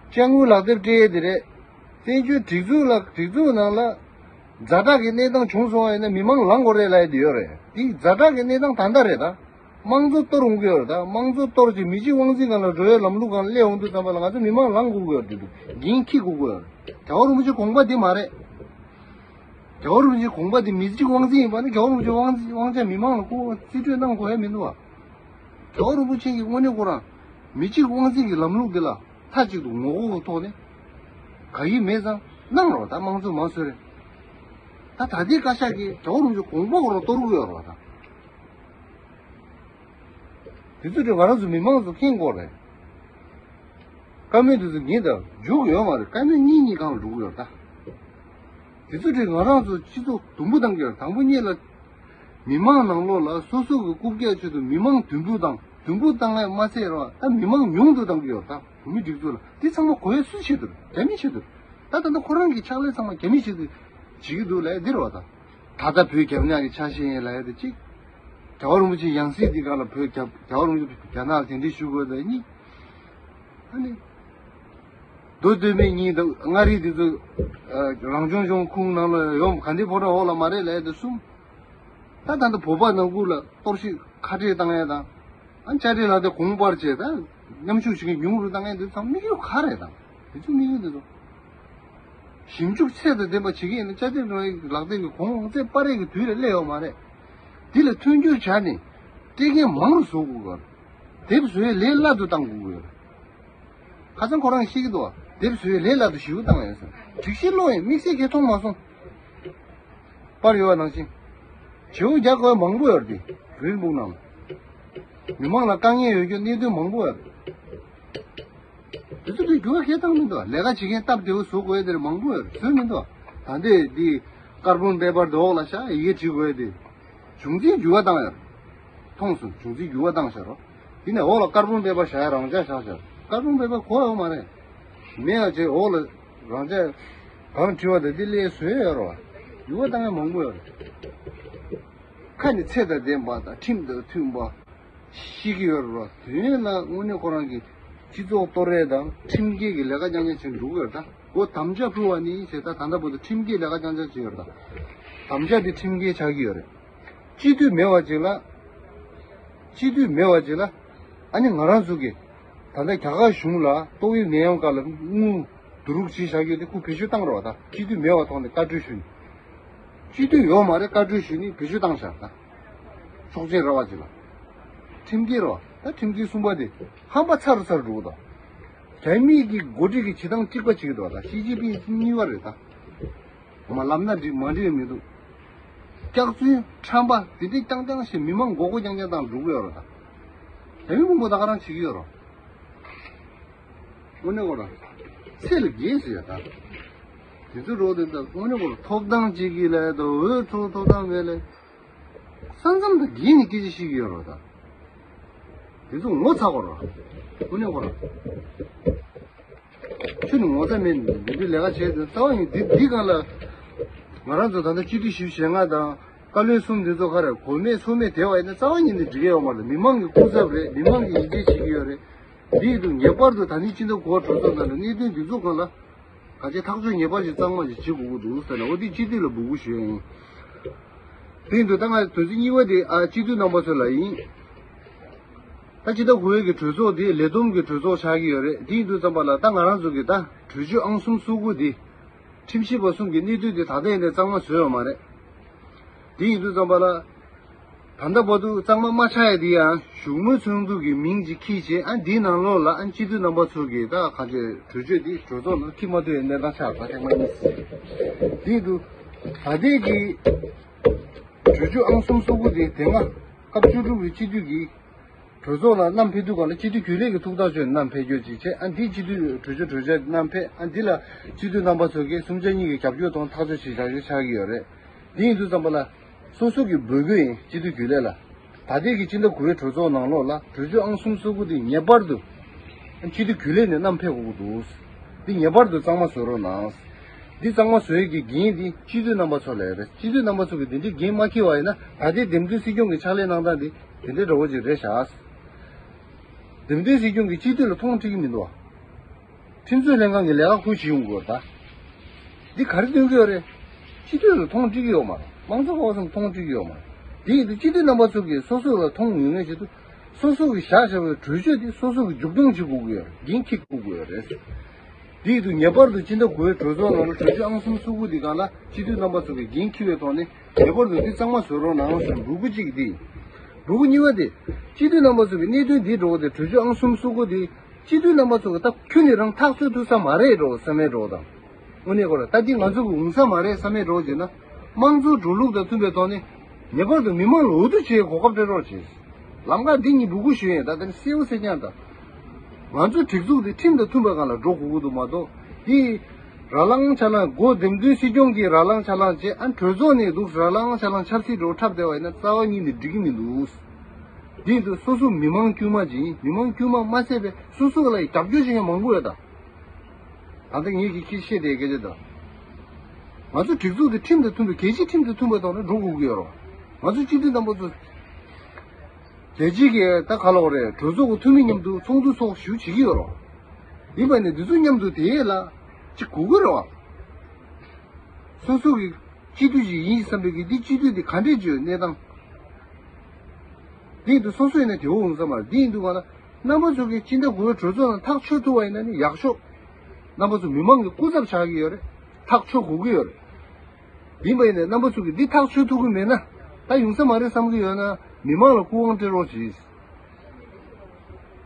དཔྱ་དངུལ་ལག་དེབ་སྤྲད་ཡས་དེ་རེད། བཙན་བྱོལ་སྒྲིག་འཛུགས་ལ་སྒྲིག་འཛུགས་ནང་ལ་ཛ་དྲག་གི་གནས་སྟངས་བྱུང་སོང་བ་ཡིན་ན་མི་མང་ལངས་དགོས་རེད་ལབ་ཡས་དེ་ཡོད་རེད། འདི་ཛ་དྲག་གི་གནས་སྟངས་ད་ལྟ་རེད་ད། དམངས་གཙོ་གཏོར་འོང་གི་ཡོད་རེད་ད། དམངས་གཙོ་གཏོར་ཅིག་མི་གཅིག་དབང་འཛིན་སྒང་ལ་འགྲོ་བའི་ལམ་ལུགས་སྒང་ལ་སླེབས་འོང་དུས་ཙམ་པ་ལ་ང་ཚོ་མི་མང་ལངས་དགོས་ཀྱི་ཡོད་རེད། འགན་འཁྱེར་དགོས་ཀྱི་ཡོད་རེད། རྒྱལ་བ་རིན་པོ་ཆེ་དགོངས་པ་འདི་མ་རེད། རྒྱལ་བ་རིན་པོ་ཆེ་དགོངས་པ་འདི་མི་གཅིག་དབང་འཛིན་ཡིན་པ་ནི་རྒྱལ་བ་རིན་པོ་ཆེ་དབང་དབང་ཆ་མི་མང་ལ་བསྐུར་བ་རྩིས་སྤྲོད་གནང་དགོས་ཡ་མི་འདུག་བ། རྒྱལ་བ་རིན་པོ་ཆེ་གིས་དངོས་གནས་ཁོ་རང་མི་གཅིག་དབང་འཛིན་གྱི་ལམ་ལུགས་འདི་ལ་མཐའ་གཅིག་ཏུ་ངོ་རྒོལ་གྱི་ཐོག་ནས་ག་ཡིན་མེད་ཙང་གནང་རོགས། ད་དམངས་གཙོ་མང་གཙོ་རེད། ད་ད་ལྟའི་བཀའ་ཤག་གིས་རྒྱལ་བ་རིན་པོ་ཆེ་དགོངས་པ་ཁོ་རང་གཏོར་གྱི་ཡོད་རེད་བ་ད། དེ་ཚོ་དེ་ང་རང་ཚོ་མི་མང་ཚོ་མཁྱེན་དགོས་རེད། བཀའ་མོལ་དེ་ཚོ་ཉན་དང་འཇུག་ཡོད་མ་རེད། བཀའ་མོལ་གཉིས་གཉིས་སྒང་ལ་འགྲོ་གི་ཡོད་ད། དེ་ཚོ་དེ་ང་རང་ཚོ་སྤྱི་ཚོགས་དུམ་བུ་བཏང་གི་ཡོད་རེད། དང་པོ་ཉིད་ལ་མི་མང་ནང་ལོགས་ལ་སོ་སོ་གི་རྐུབ་བཀྱག་ཆེད་དུ་མི་མང་དུམ་བུ་བཏང་དུམ་བུ་བཏང་ཡ་མ་ཚད་ར་ད་མི་མང་ཉུང་དུ་བཏང་གི་ཡོད་རེད་ད། བོད་མི་སྒྲིག་འཛུགས་ལ་དེ་ཚང་མ་གོ་ཡ་སུའི་ཆེད་དུ་རེད། རྒྱ་མིའི་ཆེད་དུ་རེད། ད་ད་ལྟ་ཁོ་རང་གི་ཕྱག་ལས་ཚང་མ་རྒྱ་མིའི་ཆེད་དུ་བྱེད་ཀྱི་འདུག་ལབ་ཡ་འདི་རེད་བ་ད། ད་ལྟ་བོད་རྒྱ་ནག་གི་ཆ་ཤས་ཡིན་ལབ་ཡ་དེ་གཅིག་རྒྱལ་བ་རིན་པོ་ཆེའི་ཡང་སྲིད་འདི་ག་ལ་བོད་རྒྱ་རྒྱལ་བ་རིན་པོ་ཆེ་རྒྱ་ནག་ལ་གདན་འདྲེན་ཞུ་དགོས་དང་གཉིས། ཨ་ནི། མདོ་སྟོད་སྨད་གཉིས་དང་མངའ་རིས་འདི་ཚོ་རང་སྐྱོང་ལྗོངས་ཁོངས་ནང་ལ་ཡོང་ག་འདི་ཕོ་བྲང་འོག་ལ་མ་རེད་ལབ་ཡ་དེ་གསུམ། ད་ད་ལྟ་བོད་པ་ནང་ཁུལ་ལ་གཏོར་བཤིག་ཁ་བྲལ་བཏང་ཡ་དང་། ཨ་ནི་དཔྱ་ཁྲལ་ལག་དེབ་གོང་སྤར་བྱས་ད་མཉམ་ཞུགས་བྱེད་མཁན་ཉུང་རུ་བཏང་ཡ་འདི་ཚང་དམིགས་ཡུལ་ག་རེ་དང་། དེ་ཚོ་དམིགས་ཡུལ་འདི་ཚོ། ཞིབ་འཇུག་ཚད་དང་ལྡན་པ་བྱེད་ཀྱི་ཡིན་ན་དཔྱ་ཁྲལ་ལག་དེབ་ཀྱི་གོང་ཚད་སྤར་ཡས་ཀྱི་དུས་ལ་སླེབས་ཡོད་མ་རེད། འདི་ལ་མཐུན་འགྱུར་བྱས་ནས་སྤྲད་མཁན་མང་རུ་བཟོ་དགོས་ཀྱི་ཡོད་རེད། དེབ་བཟོ་ཡས་ལས་སླ་དུ་བཏང་དགོས་ཀྱི་ཡོད་རེད། ཁ་སང་ཁོ་རང་གིས་བཤད་ཀྱི་འདུག་བ། དེབ་བཟོ་ཡས་ལས་སླ་དུ་ཞེ་པོ་བཏང་ཡོད་ཟེར། སྒྲིག་གཞི་ཀློག་ཡས་དམིགས་བསལ་གང་མཐོང་མ་སོང་། པར་ཡོད་པ་ནང་བཞིན། བྱེའུ་རྒྱག་དགོས་མང་པོ་ཡོད་རེད་དེ། རིན་སྤུངས་ནང་ལ། མི་མང་ལ་དཀའ་ངལ་ཡོད་རྒྱུ་གནད་དོན་མང་པོ་ཡོད་རེད། དེ་ཚོ་དེ་འགྱུར་བ་གང་ཡང་བཏང་མི་འདུག་ལས་ཀ་བྱེད་མཁན་སྟབས་བདེ་བོ་བཟོ་དགོས་དེ་མང་པོ་ཡོད་རེད། བཟོས་མི་འདུག་ད་ལྟའི་འདི་ཀར་བོན་པེ་པར་འདི་འོག་ལ་ཤག་ཡི་གེ་བྲིས་དགོས་དེ་བྱུང་རྩིས་འགྱུར་བ་བཏང་ཡོད་རེད། མཐོང་སོང་། བྱུང་རྩིས་འགྱུར་བ་བཏང་བཞག་རོགས། དེ་ནས་འོག་ལ་ཀར་བོན་པེ་པར་བཞག་ཡ་རང་འཇགས་བཞག་བཞག་ཀར་བོན་པེ་པར་གོ་ཡོད་མ་རེད། མེད་ཡ་བྱས་འོག་ལ་རང་འཇགས་གང་བྲིས་པ་དེ་འདི་སླེབས་བཟོས་ཡོད་རོགས། འགྱུར་བ་བཏང་ཡ་མང་པོ་ཡོད་རེད། ཁ་ནས་ཚད་དང་ལྡན་པ་དང་ཁྲིམས་དང་མཐུན་པ་ཤེས་ཀྱི་ཡོད་རེད་བ། དོན་ལ་དངོས་གནས་ཁོ་རང་གི་སྤྱི་ཚོགས་གཏོར་རེས་དང་ཁྲིམས་འགལ་གྱི་ལས་ཀ་རྐྱང་རྐྱང་བྱེད་འགྲོ་གི་ཡོད་རེད། ད་འོ་དམ་བཅའ་ཕུལ་བ་ནི་བྱས་ད་ད་ལྟ་བར་དུ་ཁྲིམས་འགལ་ལས་ཀ་རྐྱང་རྐྱང་བྱེད་ཡོད་རེད། ད་དམ་བཅའ་དེ་ཁྲིམས་འགལ་ཆགས་ཀྱི་ཡོད་རེད། སྤྱི་འཐུས་མེད་པ་ཅིག་ལ། སྤྱི་འཐུས་མེད་པ་ཅིག་ལ། ཨ་ནི་ང་རང་ཚོ་གི་ད་ལྟ་རྒྱ་གར་གཞུང་ལ་ཏོག་དབྱིབས་ནད་ཡམས་སྐབས་ལ་དངུལ་བསྡུ་རུབ་བྱས་བཞག་རྒྱུ་དེ་ཁོ་བེད་སྤྱོད་བཏང་རོགས། ད་སྤྱི་འཐུས་མེད་པ་ཐོག་ནས་བཀའ་འཁྲོལ་ཞུ་ནི། སྤྱི་འཐུས་ཡོད་མ་རེད། བཀའ་འཁྲོལ་ཞུས་ནས་བེད་སྤྱོད་བཏང་བཞག་ད་ཆོག་མཆན་རག་པ་ཅིག་ལ། ཁྲིམས་འགལ་རེད་བ། ད་ཁྲིམས་འགལ་གསུམ་པ་དེ་ཧམ་པ་ཚ་རུ་ཚ་རུ་འགྲོ་གི་འདུག་རྒྱ་མི་གི་འགོ་ཁྲིད་ཀྱི་བྱེད་སྟངས་གཅིག་པ་བྱེད་ཀྱི་འདུག་ད་ཞི་ཅིན་ཕིང་གཉིས་པ་རེད་ད། མ་ལབ་ན་འགྲིག་མ་འགྲིག་མི་འདུག་སྐྱག་རྫུན་ཁྲམ་པ་དེ་འདྲས་རྐྱང་རྐྱང་ཞིག་མི་མང་མགོ་སྐོར་རྐྱང་རྐྱང་བཏང་འགྲོ་གི་ཡོད་རེད་ད། རྒྱ་མི་མང་པོ་ད་ག་རང་བྱེད་ཀྱི་ཡོད་རེད། དངོས་གནས་ཁོ་རང་ཚད་ལས་བརྒལ་ཟེར་ཡ་ད། དེ་ཚོ་རོགས་དེ་ད་དངོས་གནས་ཁོ་རང་ཐོབ་ཐང་གཅིག་གིས་ལས་ད་འོས་འཕྲོ་ཐོབ་ཐང་མེད་ལས། ས་མཚམས་དང་འགལ་ནས་སྐད་ཆ་བཤད་ཀྱི་ཡོད་རེད་ད། དེ་ཚོ་ངོ་ཚ་དགོས་རེད། དངོས་གནས་ཁོ་རང་ཁྱོད་ནི་ངོ་ཚ་མེད་ནས་འདི་འདྲའི་ལས་ཀ་བྱས་ཏེ་རྩ་བ་ཉིད་འདི་འདི་སྒང་ལ། ང་རང་ཚོ་ད་ལྟ་སྤྱི་འཐུས་བཞི་བཅུ་ཞེ་ལྔ་དང་བཀའ་བློན་གསུམ་འདི་ཚོ་ག་རེ་གོ་མེད་སོ་མེད་བསྡད་པ་ཡིན་ན་རྩ་བ་ཉིད་ནས་འགྲིག་གི་ཡོད་མ་རེད། མི་མང་གི་སྐུ་ཚབ་རེད། མི་མང་གིས་ཡིད་ཆེས་བྱེད་ཀྱི་ཡོད་རེད། འདི་ཡིན་དུས་ངེས་པར་དུ་ད་ནི་སྤྱི་ཟླ་དགུ་པ་གྲོས་ཚོགས་ནང་ལ་གནད་དོན་འདི་ཚོ་སྒང་ལ། ག་ཅི་ཐག་གཅོད་ངེས་པར་ཞིག་གཙང་མ་ཞིག་བྱེད་དགོས་ཀྱི་འདུག་ཟེར་ནས་འོ་འདི་སྤྱི་འཐུས་ལ་འབོད་སྐུལ་ཞུ་ཡ་ཡིན། དེ་ཡིན་དུས་ད་ང་དོན་ཚན་གཉིས་པ་དེ་ཨ་སྤྱི་འཐུས་རྣམ་པ་ཚོ་ལ་ཡིན། ད་སྤྱི་ཟླ་དགུ་པའི་གི་གྲོས་ཚོགས་དེ་ལས་བསྡོམས་ཀྱི་གྲོས་ཚོགས་ཆགས་ཀྱི་ཡོད་རེད། དེ་ཡིན་དུས་ཙམ་པ་ལ་ད་ང་རང་ཚོ་གི་ད་གྲོས་ཆོད་ཨང་གསུམ་སོ་དགུ་དེ་ཁྲིམས་ཞིབ་པ་གསུམ་གྱི་གནས་དུས་དེ་ད་ལྟ་ཡིན་ནའི་གཙང་མ་བཟོས་ཡོད་མ་རེད། དེ་ཡིན་དུས་ཙམ་པ་ལ། ད་ལྟ་བར་དུ་གཙང་མ་མ་ཆགས་ཡ་དེ་ཡང་བཞུགས་མོལ་ཚོགས་འདུ་གི་མིང་ཅིག་འཁྱེར་བྱས་ཨ་འདིའི་ནང་ལོགས་ལ་ཨ་སྤྱི་འཐུས་རྣམ་པ་ཚོ་གིས་ད་ག་ཚོད་གྲོས་ཆོད་འདི་གྲོས་ཚོགས་ནང་འཁྱེར་མ་ཐུབ་པའི་གནས་སྟངས་ཆགས་པ་ཐེངས་མ་གཉིས། དེ་ཡིན་དུས་ད་ལྟའི་གི་གྲོས་ཆོད་ཨང་གསུམ་སོ་དགུ་དེ་དེ་སྔ་སྐབས་བཅུ་དྲུག་པའི་སྤྱི་འཐུས་ཀྱིས་གྲོས་ཚོགས་ལ་བསྣམས་ཕེབས་དུས་སྒང་ལ་སྤྱི་འཐུས་རྒྱུན་ལས་ཀྱི་ཐུགས་ཐག་ཆོད་བསྣམས་ཕེབས་རྒྱུ་ཅིག་བྱས་ཨ་འདི་སྤྱི་འཐུས་གྲོས་ཆོད་གྲོས་འཆར་བསྣམས་ཕེབས་ཨ་འདི་ལ་སྤྱི་འཐུས་རྣམ་པ་ཚོ་གིས་གསུམ་ཆ་གཉིས་ཀྱི་རྒྱབ་སྐྱོར་དང་ཐག་གཅོད་བྱེད་བཞག་རྒྱུ་ཆགས་ཀྱི་ཡོད་རེད། དེ་ཡིན་དུས་ཙམ་པ་ལ། སོ་སོ་གི་འབོད་སྐུལ་ཡིན་སྤྱི་འཐུས་རྒྱུན་ལས་ལ། ད་ལྟའི་གི་སྤྱི་ཟླ་དགུ་པའི་གྲོས་ཚོགས་ནང་ལོགས་ལ་གྲོས་ཆོད་ཨང་གསུམ་སོ་དགུ་དེ་ངེས་པར་དུ། སྤྱི་འཐུས་རྒྱུན་ལས་ནས་བསྣམས་ཕེབས་དགོས་ཀྱི་འདུག་འདི་ངེས་པར་དུ་གཙང་མ་བཟོ་རོགས་གནང་། འདི་གཙང་མ་བཟོ་ཡས་ཀྱི་འགན་འདི་སྤྱི་འཐུས་རྣམ་པ་ཚོ་ལ་རེད། སྤྱི་འཐུས་རྣམ་པ་ཚོ་གིས་འདི་འདྲའི་འགན་མ་འཁྱེར་བ་ཡིན་ན་ད་ལྟའི་འདེམས་ཐོན་སྲིད་སྐྱོང་གི་ཕྱག་ལས་གནང་སྟངས་འདི་འདི་འདྲའི་འདྲ་བོ་ཅིག་རེད་ཤག་འདེམས་ཐོན་སྲིད་སྐྱོང་གིས་སྤྱི་འཐུས་ལ་མཐོང་ཁྲིད་ཀྱི་མི་འདུག་བ། ཁྲིམས་རྩོད་ལྷན་ཁང་གི་ལས་ཀ་ཁོས་བྱེད་ཡོང་གི་ཡོད་རེད་ད། འདི་ག་རེ་སྟོན་གྱི་ཡོད་རེད། སྤྱི་འཐུས་ལ་མཐོང་ཁྲིད་ཀྱི་ཡོད་མ་རེད། མང་གཙོ་སྐབས་སུ་མཐོང་ཁྲིད་ཀྱི་ཡོད་མ་རེད། དེ་ཡིན་དུས་སྤྱི་འཐུས་རྣམ་པ་ཚོ་གིས་སོ་སོ་ལ་མཐོང་ཡོང་ངེས་ཆེད་དུ། སོ་སོ་གིས་བཞག་བཞག་པའི་གྲོས་ཆོད་དེ་སོ་སོ་གིས་མཇུག་སྐྱོང་བྱེད་དགོས་ཀྱི་ཡོད་རེད། འགན་འཁྱེར་དགོས་ཀྱི་ཡོད་རེད། དེ་ཡིན་དུས་ངེས་པར་དུ་སྤྱི་ཟླ་དགུ་པའི་གྲོས་ཚོགས་ནང་ལ་གྲོས་ཆོད་ཨང་གསུམ་སོ་དགུ་འདི་སྒང་ལ་སྤྱི་འཐུས་རྣམ་པ་ཚོ་གིས་འགན་འཁྱེར་བའི་ཐོག་ནས་ངེས་པར་དུ་འདི་གཙང་མ་བཟོ་རོགས་གནང་ཞེས་འབོད་སྐུལ་གཅིག་འདི་ཡིན། འབོད་སྐུལ་གཉིས་པ་དེ། སྤྱི་འཐུས་རྣམ་པ་ཚོ་གིས་གནད་དོན་འདི་འགྲོ་གི་དེ་གྲོས་ཆོད་ཨང་གསུམ་སོ་དགུ་དེ། སྤྱི་འཐུས་རྣམ་པ་ཚོ་གིས་ད་ཁྱོན་ནས་རང་ཐག་གཅོད་ཐུབ་ས་མ་རེད་འགྲོ་བསམ་མེད་འགྲོ་དང་། དངོས་གནས་ཁོ་ར་ད་འདི་ང་ཚོ་གི་འོང་ས་མ་རེད་བསམ་མེད་འགྲོ་བྱས་ན། དམངས་གཙོའི་འགྲོ་ལུགས་དང་མཐུན་པའི་ཐོག་ནས། ངེས་པར་དུ་མི་མང་ལ་འོས་བསྡུ་བྱེད་གོ་སྐབས་སྤྲད་རོགས་བྱེད། ལམ་ཁ་འདི་གཉིས་འབོད་སྐུལ་ཞུ་ཡས་ད་དེ་གསལ་པོ་གསལ་རྐྱང་ད། ང་ཚོའི་སྒྲིག་འཛུགས་འདི་ཁྲིམས་དང་མཐུན་པའི་སྒང་ལ་འགྲོ་དགོས་ཀྱི་འདུག་མ་གཏོགས། འདི། ར་ལང་ཆ་ལང་སྒོ་འདེམས་ཐོན་སྲིད་སྐྱོང་གིས་ར་ལང་ཆ་ལང་བྱས་ཨ་གྲོས་ཚོགས་ནས་འདུག་ར་ལང་ཆ་ལང་ཆབ་སྲིད་འགྲོ་འཁྲབ་བསྡད་པ་ཡིན་ན་རྩ་བ་ཉིད་ནས་འགྲིག་གི་མི་འདུག་འདི་ཡིན་དུས་སོ་སོ་མི་མང་དཀྱུས་མ་ཅིག་ཡིན། མི་མང་དཀྱུས་མ་མ་ཟད་པའི་སོ་སོ་ལ་ཡི་རྒྱབ་སྐྱོར་བྱེད་མཁན་མང་པོ་ཡོད་ད། ད་ལྟ་ངེད་ཀྱིས་ཁྱེད་བཤད་བསྡད་སྐད་ཆ་དང་། ང་ཚོ་སྒྲིག་འཛུགས་དེ་ཁྲིམས་དང་མཐུན་པའི་གལ་ཆེ་ཁྲིམས་དང་མཐུན་པའི་ཐོག་ནས་འགྲོ་དགོས་ཀྱི་ཡོད་རེད། ང་ཚོ་སྤྱི་འཐུས་རྣམ་པ་ཚོ། རྒྱལ་སྤྱིའི་གི་ད་ག་ལོག་རེད་གྲོས་ཚོགས་ཀྱི་འཐུས་མི་མཉམ་དུ་ཚོགས་འདུ་ཚོགས་ཞུ་བྱེད་ཀྱི་ཡོད་རེད། ཡིན་པ་ནི་འདི་ཚོ་མཉམ་དུ་དེ་ལ་ཅིག་དགོས་ཀྱི་རེད་བ། སོ་སོ་གི་སྤྱི་འཐུས་ཤིག་ཡིན་བསམ་པའི་གི་འདི་སྤྱི་འཐུས་འདི་ག་འདྲས་བརྗོད་གནས་སྟངས། འདི་ཡིན་དུས་སོ་སོ་ཡིན་ན་དེ་འོ་འོང་ས་མ་རེད། འདི་ཡིན་དུས་ག་ལ་རྣམ་པ་ཚོ་གི་སྤྱི་ཟླ་དགུ་པའི་གྲོས་ཚོགས་ནང་ཐག་ཆོད་ཐུབ་པ་ཡིན་ན་ནི་ཡག་ཤོས། རྣམ་པ་ཚོ་མི་མང་གི་སྐུ་ཚབ་ཆགས་ཀྱི་ཡོད་རེད། ཐག་ཆོད་དགོས་ཀྱི་ཡོད་རེད། ཡིན་པ་ཡིན་ནའི་རྣམ་པ་ཚོ་གིས་འདི་ཐག་ཆོད་ཐུབ་ཀྱི་མེད་ན། ད་ཡོང་ས་མ་རེད་བསམ་གྱི་ཡོད་ན་མི་མང་ལ་སྐུ་དབང་སྤྲད་རོགས་གྱིས།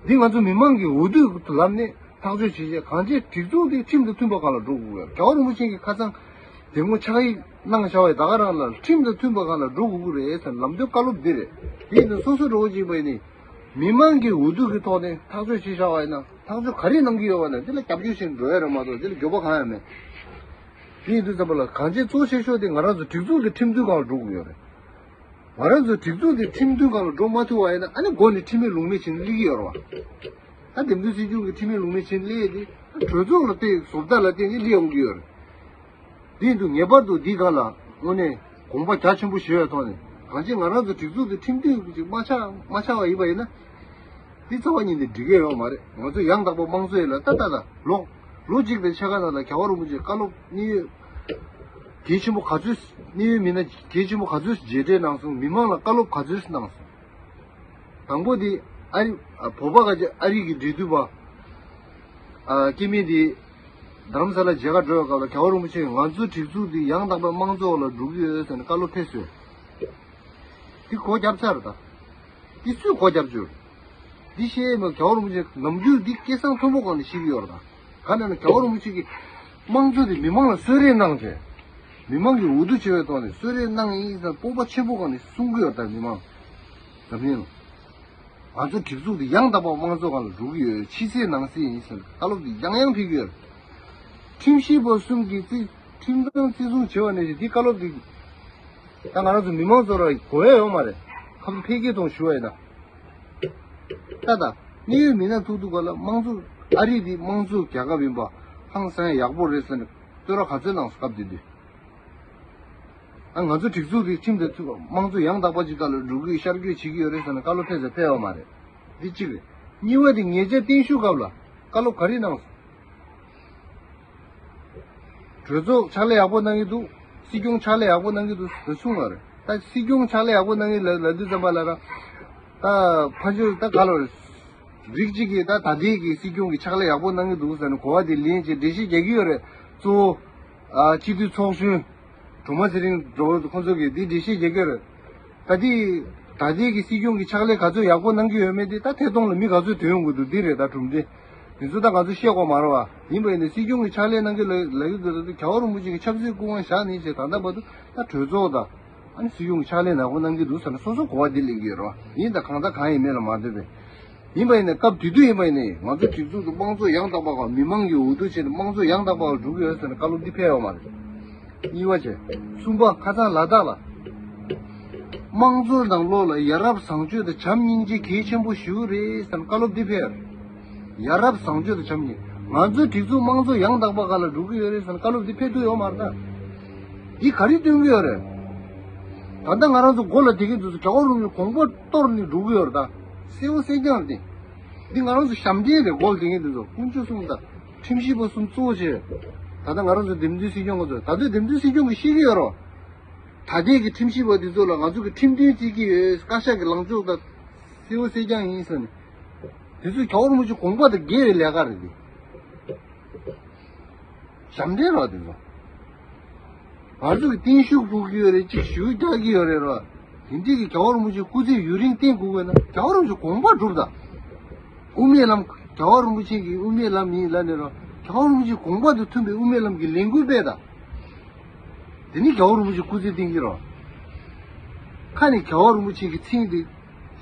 འདི་ང་ཚོ་མི་མང་གི་འོས་བསྡུ་ལམ་ནས་ཐག་གཅོད་བྱེད་ཆེད་གང་ཅིའི་སྒྲིག་འཛུགས་འདི་ཁྲིམས་དང་མཐུན་པ་སྒང་ལ་འགྲོ་དགོས་ཀྱི་ཡོད། རྒྱལ་བ་རིན་པོ་ཆེ་གི་ཁ་སང་དེ་སྔོན་ཕྱག་ཡིག་གནང་བཞག་པའི་ད་ག་རང་ལ་ཁྲིམས་དང་མཐུན་པ་སྒང་ལ་འགྲོ་དགོས་ཀྱི་རེད་ཟེར་ལམ་སྟོན་བཀའ་སློབ་འདི་རེད། དེ་ཡིན་ན་སོ་སོ་འགྲོ་བ་ཅིག་ཡིན་པ་ཡིན་ནའི། མི་མང་གི་འོས་བསྡུ་གི་ཐོག་ནས་ཐག་གཅོད་བྱས་བཞག་པ་ཡིན་ན། ཐག་གཅོད་ག་རེ་གནང་གི་ཡོད་པ་ན་དེ་ལ་རྒྱབ་སྐྱོར་བྱེད་འགྲོ་ཡ་རེད་མ་གཏོགས་དེ་ལ་འགྱོད་པ་གང་ཡང་མེད། དེ་ཡིན་དུས་ཙམ་པ་ལ་གང་ཅི་གཙོ་ཆེ་ཤོས་དེ་ང་རང་ཚོ་སྒྲིག་འཛུགས་དེ་ཁྲིམས་མཐུན་སྒང་ལ་འགྲོ་དགོས་ཡོད་རེད། ང་རང་ཚོ་སྒྲིག་འཛུགས་དེ་ཁྲིམས་མཐུན་སྒང་ལ་འགྲོ་མ་ཐུབ་པ་ཡིན་ན། ཨ་ནི་མགོ་ནས་ཁྲིམས་མེད་ལུགས་མེད་བྱས་ནས་སླེབས་ཀྱི་ཡོད་རེད་བ། ད་འདེམས་ཐོན་སྲིད་གཞུང་གི་ཁྲིམས་མེད་ལུགས་མེད་བྱས་ནས་སླེབས་ཡས་དེ་གྲོས་ཚོགས་ལ་བརྟེན། བཟོ་ལྟ་ལ་བརྟེན་ནས་སླེབས་ཡོང་གི་ཡོད་རེད། དེ་ཡིན་དུས་ངེས་པར་དུ་འདིའི་སྒང་ལ་དངོས་གནས་དགོངས་པ་རྒྱ་ཆེན་པོ་བཞེས་པའི་ཐོག་ནས། གང་ཅི་ང་རང་ཚོ་སྒྲིག་འཛུགས་དེ་ཁྲིམས་མཐུན་ཅིག་མ་ཆགས་མ་ཆགས་པ་ཡིན་པ་ཡིན་ན། འདི་རྩ་བ་ཉིད་ནས་འགྲིག་གི་ཡོད་མ་རེད། ང་ཚོ་ཡང་དག་པ་དམངས་གཙོ་ཡིན་ལ། ད་ད་ད་ལོ་ལོ་གཅིག་དང་ཕྱེད་ཀ་ནང་ལ་རྒྱལ་བ་རིན་པོ་ཆེས་བཀའ་སློབ་གནད་ཡོད་གལ་ཆེན་པོ་ག་ཚོད། གནད་ཡོད་མི་སྣ་གལ་ཆེན་པོ་ག་ཚོད་མཇལ་འཕྲད་གནང་སོང་། མི་མང་ལ་བཀའ་སློབ་ག་ཚོད་གནང་སོང་། དང་པོ་དེ་ཨ་རི། ཨ། བོད་པ་ག་ཅིག་ཨ་རི་གི་འབྲེལ་མཐུད་པ། ཨ། སྐྱེ་དམན་དེ་རྡ་རམ་ས་ལ་མཇལ་ཁ་འགྲོ་བའི་སྐབས་ལ་རྒྱལ་བ་རིན་པོ་ཆེས་ང་ཚོའི་སྒྲིག་འཛུགས་འདི་ཡང་དག་པའི་དམངས་གཙོ་ལ་འགྲོ་གི་ཡོད་ཟེར་ནས་བཀའ་སློབ་ཕེབས་སོང་། འདི་སྒོ་བརྒྱབ་ཚར་ད། འདི་སུས་སྒོ་བརྒྱབ་བཅུག་འདི་བཤད་མ། རྒྱལ་བ་རིན་པོ་ཆེ་ནམ་རྒྱུན་འདི་སྐད་གསང་མཐོན་པོ་སྒང་ནས་བཤད་ཀྱི་ཡོད་རེད་ད། ག་ནས་ན་རྒྱལ་བ་རིན་པོ་ཆེ་གིས་དམངས་གཙོ་དེ་མི་མང་ལ་གསོལ་རས་གནང་བྱས། མི་མང་གིས་འོས་བསྡུ་བྱས་པའི་ཐོག་ནས་གསོལ་རས་གནང་ཡིན་ཟེར་སྤོབས་པ་ཆེན་པོ་སྒང་ནས་གསུང་གི་ཡོད་ད། མི་མང་འཛམ་གླིང་ལ། ང་ཚོའི་སྒྲིག་འཛུགས་འདི་ཡང་དག་པ་དམངས་གཙོ་སྒང་ལ་འགྲོ་གི་ཡོད། ཕྱི་གསལ་ནང་གསལ་ཡིན་ཟེར་བཀའ་སློབ་འདི་ཡང་ཡང་ཕེབས་ཀྱི་ཡོད། ཁྲིམས་ཞིབ་པ་གསུམ་གྱིས་བརྩི། ཁྲིམས་དང་བརྩི་སྲུང་བྱས་པ་ནང་བཞིན་འདི་བཀའ་སློབ་འདི་ད་ང་རང་ཚོ་མི་མང་ཚོ་ལ་གོ་ཡ་ཡོད་མ་རེད། ཁ་ཚོན་ཕལ་སྐད་གཏོང་ཞུ་བ་ཡིན་ན། ད་ད་གནད་ཡོད་མི་སྣ་ཐུག་ཐུག་ག་ལ་དམངས་གཙོ། ཨ་རི་འདི་དམངས་གཙོ་རྒྱལ་ཁབ་ཡིན་པ་ཧང་སང་ཡག་པོ་རེད་ཟེར་ནས་བསྟོད་ར་ག་ཚོད་གནང་སོང་། སྐབས་དེ་དུས། ཨ། ང་ཚོ་སྒྲིག་འཛུགས་དེ་ཁྲིམས་དང་མཐུན་པ། དམངས་གཙོ་ཡང་དག་པ་ཅིག་སྒང་ལ་འགྲོ་གི་ཡོད། ཤར་བསྐྱོད་བྱེད་ཀྱི་ཡོད་རེད་ཟེར་ནས་བཀའ་སློབ་ཕེབས་ཟེར་ཕེབས་ཡོད་མ་རེད། འདི་གཅིག་རེད། གཉིས་པ་དེ་ཉེས་ཆད་གཏན་ཞུ་སྐབས་ལ་བཀའ་སློབ་ག་རེ་གནང་སོང་། གྲོས་ཚོགས་ཕྱག་ལས་ཡག་པོ་གནང་གི་འདུག་སྲིད་སྐྱོང་ཕྱག་ལས་ཡག་པོ་གནང་གི་འདུག་ཟེར་གསུངས་པ་རེད། ད་སྲིད་སྐྱོང་ཕྱག་ལས་ཡག་པོ་གནང་གི་ལ་ལབ་དུས་ཙམ་པ་ལ་ར། ད་ཕ་ཆོས་ད་ག་ལ་རེད། རིགས་གཅིག་གིས་ད་ད་ལྟའི་གི་སྲིད་སྐྱོང་གི་ཕྱག་ལས་ཡག་པོ་གནང་གི་འདུག་ཟེར་ནས་གོ་བ་དེ་ལེན་བྱས་འགྲེལ་བཤད་རྒྱག་གི་ཡོད་རེད། གཙོ་བོ། ཨ། སྤྱི་འཐུས་ཚོགས་གཞོན། སྒྲོལ་མ་ཚེ་རིང་འགྲོ་ཁོང་ཚོ་གིས་འདི་འགྲེལ་བཤད་རྒྱག་གི་རེད། ད་འདི་ད་ལྟའི་གི་སྲིད་སྐྱོང་གི་ཕྱག་ལས་ག་ཚོད་ཡག་པོ་གནང་གི་ཡོད་མེད་དེ་ད་ཐད་གཏོང་ལ་མི་ག་ཚོད་ཐོན་ཡོང་གི་འདུག་འདི་རེད་ད་གྲུབ་འབྲས། དེ་ཚོ་ད་ང་ཚོ་བཤད་དགོས་མ་རེད་བ། ཡིན་པ་ཡིན་ནའི་སྲིད་སྐྱོང་གི་ཕྱག་ལས་གནང་གི་ལ་ལ་གི་འདུག་ད་རྒྱལ་བ་རིན་པོ་ཆེ་གི་ཆབ་སྲིད་སྐུ་དབང་བཞག་ནས་བྱས་ད་ལྟ་བར་དུ་ད་གྲོས་ཚོགས་དང་། ཨ་ནི་སྲིད་སྐྱོང་གི་ཕྱག་ལས་ནག་པོ་གནང་གི་འདུག་ཟེར་ནས་སོ་སོ་གོ་བ་འདི་ལེན་གྱི་ཡོད་རེད་བ། ཡིན་ད་གང་ལྟར་གང་ཡིན་མེད་ལ་མ་ལྟོས་པས། ཡིན་པ་ཡིན་ནའི་སྐབས་དེ་དུས་ཡིན་པ་ཡིན་ནའི་ང་ཚོ་སྒྲིག་འཛུགས་དེ་དམངས་གཙོ་ཡང་དག་པ་སྒང་། མི་མང་གིས་འོས་བསྡུ་བྱས་ནས་དམངས་གཙོ་ཡང་དག་པ་སྒང་འགྲོ་གི་ཡོད་ཟེར་ནས་བཀའ་སློབ་འདི་ཕེབས་ཡོད་མ་རེད། གཉིས་པ་བྱས། གསུམ་པ་ཁ་སང་ལ་དྭགས་ལ། དམངས་གཙོ་ནང་ལོགས་ལ་ཡ་རབས་བཟང་སྤྱོད་དང་བྱམས་སྙིང་རྗེ་གལ་ཆེན་པོ་ཞིག་རེད་ཟེར་ནས་བཀའ་སློབ་འདི་ཕེབས་ཡོད་རེད། ཡ་རབས་བཟང་སྤྱོད་དང་བྱམས་སྙིང་། ང་ཚོའི་སྒྲིག་འཛུགས་དམངས་གཙོ་ཡང་དག་པ་སྒང་ལ་འགྲོ་གི་ཡོད་རེད་ཟེར་ནས་བཀའ་སློབ་འདི་ཕེབས་ཐུབ་ཡོད་མ་རེད་ད། འདི་ག་རེ་སྟོན་གྱི་ཡོད་རེད། ད་ལྟ་ང་རང་ཚོ་མགོ་ལ་བསྡད་ཀྱི་འདུག་ཟེར། རྒྱལ་བ་རིན་པོ་ཆེའི་དགོངས་པ་གཏོར་ནས་འགྲོ་གི་ཡོད་རེད་ད། གསལ་བོ་གསལ་རྐྱང་རེད་དེ། འདི་ང་རང་ཚོ་ཞབས་འདྲེན་རེད། མགོ་ལ་བསྡད་ཀྱི་འདུག་ཟེར། དཀོན་མཆོག་གསུམ་དང་ཁྲིམས་ཞིབ་པ་གསུམ་གཙོ་བོ་བྱས། ད་ལྟ་ང་རང་ཚོ་འདེམས་ཐོན་སྲིད་སྐྱོང་ང་ཚོ་ད་ལྟ་འདེམས་ཐོན་སྲིད་སྐྱོང་གིས་ཤེས་ཀྱི་ཡོད་རེད། ད་ལྟའི་གི་ཁྲིམས་ཞིབ་པ་འདི་ཚོ་ལ་ང་ཚོ་གི་ཁྲིམས་མཐུན་བརྩི་གི་ཡོད། བཀའ་ཤག་གི་ལངས་ཕྱོགས་ད་གསལ་བོ་གསལ་རྐྱང་ཡིན་ཟེར་ནས། དེ་ཚོ་རྒྱལ་བ་རིན་པོ་ཆེའི་དགོངས་པ་དང་འགལ་བའི་ལས་ཀ་རེད་དེ། ཞབས་འདྲེན་རོགས་དེ་ཚོ། ང་ཚོ་གི་བརྟན་བཞུགས་ཕུལ་གྱི་ཡོད་རེད། གཅིག་ཞུ་རྒྱག་གི་ཡོད་རེད་རོགས། དེ་འདྲའི་གི་རྒྱལ་བ་རིན་པོ་ཆེའི་སྐུ་ཚེ་ཡུན་རིང་བརྟན་དགོས་དགོས་ན་རྒྱལ་བ་རིན་པོ་ཆེའི་དགོངས་པ་སྒྲུབ་དང་། དབུ་མའི་ལམ། རྒྱལ་བ་རིན་པོ་ཆེ་གི་དབུ་མའི་ལམ་ཡིན་ལབ་ནས་རོགས། རྒྱལ་བ་རིན་པོ་ཆེའི་དགོངས་པ་དང་མཐུན་པའི་དབུ་མའི་ལམ་གྱི་ལས་འགུལ་སྤེལ་དང་། དེ་ནི་རྒྱལ་བ་རིན་པོ་ཆེའི་སྐུ་ཚེ་བརྟན་གྱི་རོགས། ཁ་ནས་རྒྱལ་བ་རིན་པོ་ཆེ་གི་མཚན་དེ་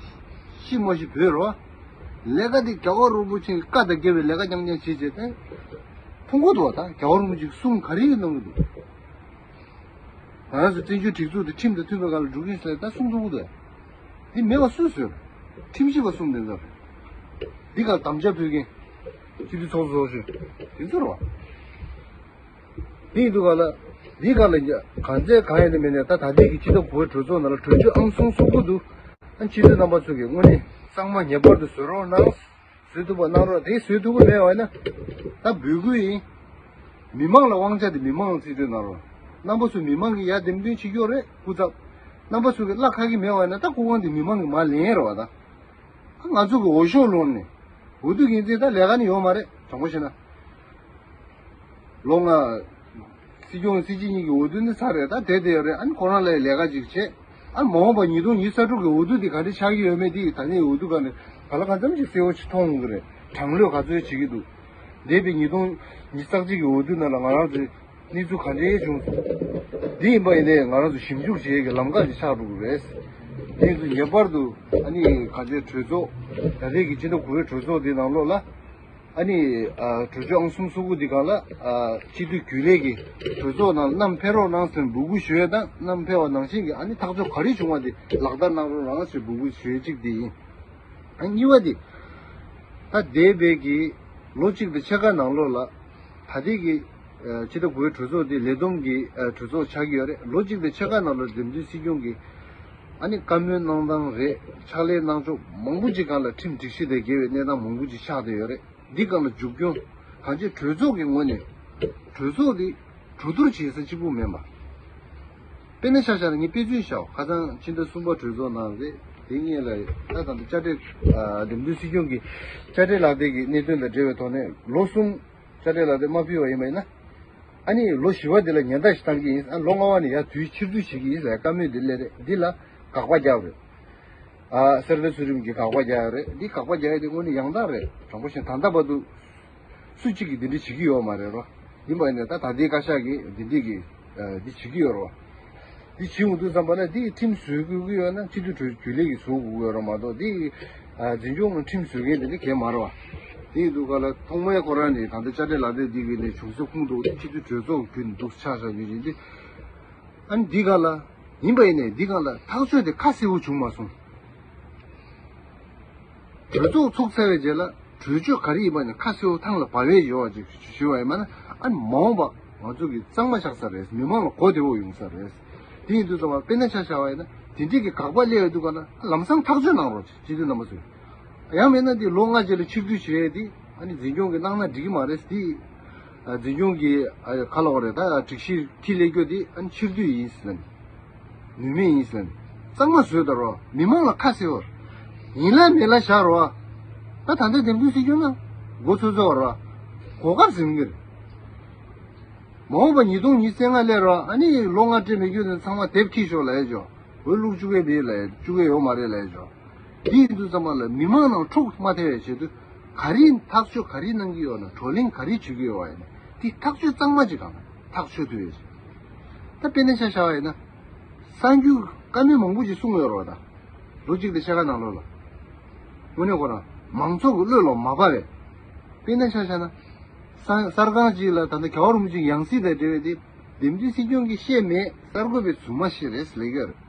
ཤི་མ་ཤི་བོས་རོགས། ལས་ཀ་དེ་རྒྱལ་བ་རིན་པོ་ཆེ་གི་བཀའ་དང་འགལ་བའི་ལས་ཀ་རྐྱང་རྐྱང་བྱེད་བྱེད་དེ། ཕུང་པོ་འདུག་བ། ད་རྒྱལ་བ་རིན་པོ་ཆེ་གི་གསུང་ག་རེ་གནང་གི་འདུག་ང་རང་ཚོ་བཙན་བྱོལ་སྒྲིག་འཛུགས་དེ་ཁྲིམས་དང་མཐུན་པའི་སྒང་ལ་འགྲོ་གི་ཡིན་ཟེར་ད་གསུང་ཐུབ་ཀྱི་འདུག་འདི་མེད་པ་སུས་བཟོས། ཁྲིམས་ཞིབ་པ་གསུམ་དེ་ཚོ་རེད། འདི་ག་དམ་བཅའ་ཕུལ་མཁན་སྤྱི་འཐུས་ཚོགས་གཙོ་ཚོགས་གཞོན་དེ་ཚོ་རེད་བ། དེ་ཡིན་དུས་ག་ལ། འདི་ག་ལ་ཡ་གང་ཚད་གང་ཡིན་ནི་མིན་ནས་ད་ད་ལྟའི་གི་སྤྱི་ཚོགས་བོད་གྲོས་ཚོགས་ནང་ལ་གྲོས་ཆོད་ཨང་སུང་སུ་དགུ་འདུག་ཨ་སྤྱི་འཐུས་རྣམ་པ་ཚོ་གིས་དངོས་གནས་གཙང་མ་ངེས་པར་དུ་བཟོ་རོགས་གནང་། བཟོ་ཐུབ་པ་གནང་རོགས། དེ་བཟོ་ཐུབ་ཀྱི་མེད་པ་ཡིན་ན་ད་འབོད་སྐུལ་ཡིན། མི་མང་ལ་དབང་ཆ་དེ་མི་མང་ལ་རྩིས་སྤྲོད་གནང་རོགས། རྣམ་པ་ཚོ་མི་མང་གིས་ཡར་འདེམས་ཐོན་བྱེད་ཀྱི་ཡོད་རེད་སྐུ་ཚབ། རྣམ་པ་ཚོ་གིས་གླ་ཁ་གི་མེད་པ་ཡིན་ན་ད་སྐུ་དབང་དེ་མི་མང་གིས་མར་ལེན་རེད་བ་ད། ང་ཚོ་གི་འོས་ཤོག་ལོན་ནས། འོས་བསྡུ་ཡིན་ཚེ་ད་ལས་ཀ་ནི་ཡོད་མ་རེད། དྲང་པོ་བཤད་ན། ལོ་ལྔ། སྲིད་སྐྱོང་སྲིད་སྤྱི་གཉིས་ཀྱི་འོས་བསྡུ་ནི་ཚར་རེད། ད་བསྡད་བསྡད་ཡོད་རེད། ཨ་ནི་ཁོ་རང་ལ་ལས་ཀ་ཅིག་བྱེད། ཨ་ནི་མ་འོངས་པ་ཉིས་སྟོང་ཉི་ཤུ་རྩ་དྲུག་གི་འོས་བསྡུ་དེ་ག་འདྲ་ཆགས་ཀྱི་ཡོད་མེད་དེ་ད་ནི་འོས་བསྡུ་སྒང་ནས་ག་ལ་གང་འཚམ་ཞིག་གསལ་བོ་ཞིག་མཐོང་ཡོང་གི་རེད། གྲང་ལྷོད་ག་ཚོད་བྱེད་ཀྱི་འདུག་འདས་པའི་ཉིས་སྟོང་ཉི་ཤུ་རྩ་གཅིག་གི་འོས་བསྡུ་ནང་ལ་ང་རང་ཚོའི་གནས་ཚུལ་ག་འདྲའི་བྱུང་སོང་། འདི་ཡིན་པ་ཡིན་ནའི་ང་རང་ཚོ་ཞིབ་འཇུག་བྱེད་ཡས་ཀྱི་ལམ་ཁ་ཞིག་ཆགས་འགྲོ་གི་རེད། དེ་ཚོ་ངེས་པར་དུ་ཨ་ནི་ག་ཚོད་གྲོས་ཚོགས་ད་ལྟའི་གི་སྤྱི་ཟླ་དགུ་པའི་གྲོས་ཚོགས་འདི་ནང་ལོགས་ལ་ཨ་ནི་ཨ་གྲོས་ཆོད་ཨང་གསུམ་སོ་དགུ་འདི་སྒང་ལ་ཨ་སྤྱི་འཐུས་རྒྱུན་ལས་ཀྱིས་གྲོས་ཚོགས་ནང་བསྣམས་ཕེབས་རོགས་གནང་ཟེར་འབོད་སྐུལ་ཞུ་ཡས་དང་། བསྣམས་ཕེབས་པ་ནང་བཞིན་གྱི་ཨ་ནི་ཐག་གཅོད་ག་རེ་བྱུང་བ་དེ་ལག་བསྟར་གནང་རོགས་གནང་ཟེར་འབོད་སྐུལ་ཞུ་ཡས་གཅིག་དེ་ཡིན། ཨ་གཉིས་པ་དེ་ད་འདས་པའི་གི་ལོ་གཅིག་དང་ཕྱེད་ཀ་ནང་ལོགས་ལ་ད་ལྟའི་གི་ཨ་སྤྱི་ཟླ་དགུ་པའི་གྲོས་ཚོགས་དེ་ལས་བསྡོམས་ཀྱི་ཨ་གྲོས་ཚོགས་ཆགས་ཀྱི་ཡོད་རེད། ལོ་གཅིག་དང་ཕྱེད་ཀ་ནང་ལོགས་འདེམས་ཐོན་སྲིད་སྐྱོང་གིས་ཨ་ནི་བཀའ་མོལ་གནང་སྟངས་རེད། ཕྱག་ལས་གནང་ཕྱོགས་མང་པོ་ཅིག་སྒང་ལ་ཁྲིམས་སྒྲིག་གཞི་དང་འགལ་བའི་གནས་སྟངས་མང་པོ་ཅིག་ཆགས་བསྡད་ཡོད་རེད། འདི་སྒང་ལ་མཇུག་སྐྱོང་གང་ཅི་གྲོས་ཚོགས་ཀྱི་ངོས་ནས་གྲོས་ཚོགས་འདི་གྲོས་བསྡུར་བྱེད་ས་གཅིག་པུ་མིན་པ། དཔེར་ན་ཆ་བཞག་ན་ངས་དཔེ་མཚོན་བཞག་ཁ་སང་ཕྱི་ཟླ་གསུམ་པ་གྲོས་ཚོགས་ནང་རེད། དེ་སྔོན་ལ་ད་ད་ལྟ་དཔྱ་ཁྲལ་ཨ་འདེམས་ཐོན་སྲིད་སྐྱོང་གི་དཔྱ་ཁྲལ་ལག་དེབ་ཀྱི་གནད་དོན་དང་འབྲེལ་བའི་ཐོག་ནས་ལོ་གསུམ་དཔྱ་ཁྲལ་ལག་དེབ་མ་ཕུལ་བ་ཡིན་པ་ཡིན་ན། ཨ་ནི་ལོ་བཞི་པ་འདི་ལ་ཉེན་བརྡ་ཞིག་བཏང་གི་ཡིན། ཨ་ལོ་ལྔ་པ་ནས་ཡར་དུས་ཕྱིར་བསྡུ་བྱེད་ཀྱི་ཡིན་ཟེར་བཀའ་མོལ་འདི་སླེབས་རེད། འདི་ལ་དགག་པ་རྒྱག་རེད། ཨ་གསེར་རྟ་ཚུལ་ཁྲིམས་ཀྱིས་དགག་པ་རྒྱག་ཡོད་རེད། འདི་དགག་པ་རྒྱག་ཡ་དེ་དངོས་གནས་ཡང་དག་རེད། དྲང་པོ་བཤད་ན་ད་ལྟ་བར་དུ་སུ་གཅིག་གིས་འདི་འདྲ་བྱེད་ཀྱི་ཡོད་མ་རེད་རོ། ཡིན་པ་ཡིན་ནའི་ད་ད་ལྟའི་བཀའ་ཤག་གིས་འདི་འདྲས་ཀྱི་ཨ་འདི་བྱེད་ཀྱི་ཡོད་རེད་བ། འདི་བྱེད་འོང་དུས་ཙམ་པ་ལ་འདི་ཁྲིམས་བཟོ་དགོས་ཀྱི་ཡོད་ན་སྤྱི་འཐུས་གྲོས་རྒྱུན་ལས་ཀྱིས་བཟོ་དགོས་ཀྱི་ཡོད་རེད་མ་གཏོགས། འདི་ཨ་འཛིན་སྐྱོང་ཁྲིམས་བཟོ་མཁན་དེ་འདྲ་གང་ཡང་མ་རེད་བ། དེ་ཡིན་དུས་ག་ལ་ཐོག་མའི་ཁོ་རང་ནས་ད་ལྟ་དཔྱ་ཁྲལ་ལག་དེབ་འདི་གི་ནས་བྱུང་ས་ཁུངས་འདུག་སྤྱི་འཐུས་གྲོས་ཚོགས་བརྒྱུད་ནས་འདུག་ཆ་བཞག་ཡོད་ཅིང་འདི། ཨ་ནི་འདི་ག་ལ། ཡིན་པ་ཡིན་ནའི་འདི་སྒང་ལ་ཐག་གཅོད་དེ་ཁ་གསལ་པོ་བྱུང་མ་སོང་། གྲོས་ཚོགས་ཚོགས་ཚར་བའི་རྗེས་ལ་གྲོས་ཆོད་ག་རེ་ཡིན་པ་ནི་ཁ་གསལ་པོ་ཐང་ལ་བབས་ཡས་ཡོད་པ་ཅིག་ཞུས་པ་ཡིན་པ་ན། ཨ་ནི་མ་འོངས་པ་ང་ཚོ་གི་གཙང་མ་ཆགས་ས་རེད། མི་མང་ལ་གོ་བདེ་པོ་ཡོང་ས་རེད། དེ་ཡིན་དུས་ཙམ་པ་དཔེར་ན་ཆ་བཞག་པ་ཡིན་ན་དེ་འདྲས་ཀྱི་དགག་པ་སླེབས་ཡོད་དུས་ག་ལ་ལམ་སང་ཐག་གཅོད་གནང་རོགས་སྤྱི་འཐུས་རྣམ་པ་ཚོས། ཡང་མིན་ན་འདི་ལོ་ལྔ་རྗེས་ལ་ཕྱིར་བསྡུ་བྱེད་ཡས་འདི་ཨ་ནི་འཛིན་སྐྱོང་གིས་གནང་ན་འགྲིག་གི་མ་རེད། འདི་ཨ་འཛིན་སྐྱོང་གིས་ཨ་ག་ལབ་དགོས་རེད། ད་སྒྲིག་གཞི་འཁྱེར་སླེབས་རྒྱུ་འདི་ཨ་ནི་ཕྱིར་བསྡུ་ཡིན་ཟེར་ནས། ནུས་མེད་ཡིན་ཟེར་ནས་གཙང་མ་བཟོས་དང་རོགས། མི་མང་ལ་ཁ་གསལ་བོ། ཡིན་ལ་མིན་ལ་བཞག་རོགས། ད་ད་ལྟ་འདེམས་ཐོན་སྲིད་སྐྱོང་ན་མགོ་ཚོད་ཚོད་རོགས། གོ་སྐབས་ཟིན་གྱི་རེད། མ་འོངས་པ་ཉིས་སྟོང་ཉི་ཤུ་རྩ་ལྔ་སླེབས་རོགས། ཨ་ནི་ལོ་ལྔ་སྤྲད་མི་རྒྱུ་ནི་ཚང་མ་དེབ་ཁྲིད་ཤོག་ལབ་ཡས་ཅོ། འོས་བླུག་བཅུག་གི་མེད་ལབ་ཡས། བཅུག་གི་ཡོད་མ་རེད་ལབ་ཡས་ཅོ། དེ་ཡིན་དུས་ཙམ་པ་ལ་མི་མང་ནང་འཁྲུག་མ་ཐེབས་པའི་ཆེད་དུ་ག་རེ་ཐག་གཅོད་ག་རེ་གནང་གི་ཡོད་ན། བགྲོ་གླེང་ག་རེ་བྱེད་ཀྱི་ཡོད་པ་ཡིན་ན་དེ་ཐག་གཅོད་གཙང་མ་ཅིག་གང་ཐག་ཆོད་ཐུབ་ཡོད་ཅིག་ད་དཔེར་ན་ཆ་བཞག་པ་ཡིན་ན། གསར་འགྱུར་བཀའ་མོལ་མང་པོ་ཅིག་གསུངས་ཡོད་རེད་བ། ད་ལོ་གཅིག་དང་ཕྱེད་ཀ་ནང་ལོགས་ལ། དངོས་གནས་ཁོ་རང་མང་ཚོགས་ཀྱི་བློ་ལ་མ་བབས་པའི། དཔེར་ན་ཆ་བཞག་ན། གསར་གསར་ཁང་ཅིག་ལ་ད་ལྟ་རྒྱལ་བ་རིན་པོ་ཆེའི་ཡང་སྲིད་དང་འབྲེལ་བའི་དེ། འདེམས་ཐོན་སྲིད་སྐྱོང་གིས་བཤད་མེད། གསར་འགོད་པས་རྫུན་མ་བཤད་རེད་ལབ་ཀྱི་ཡོད་རེད།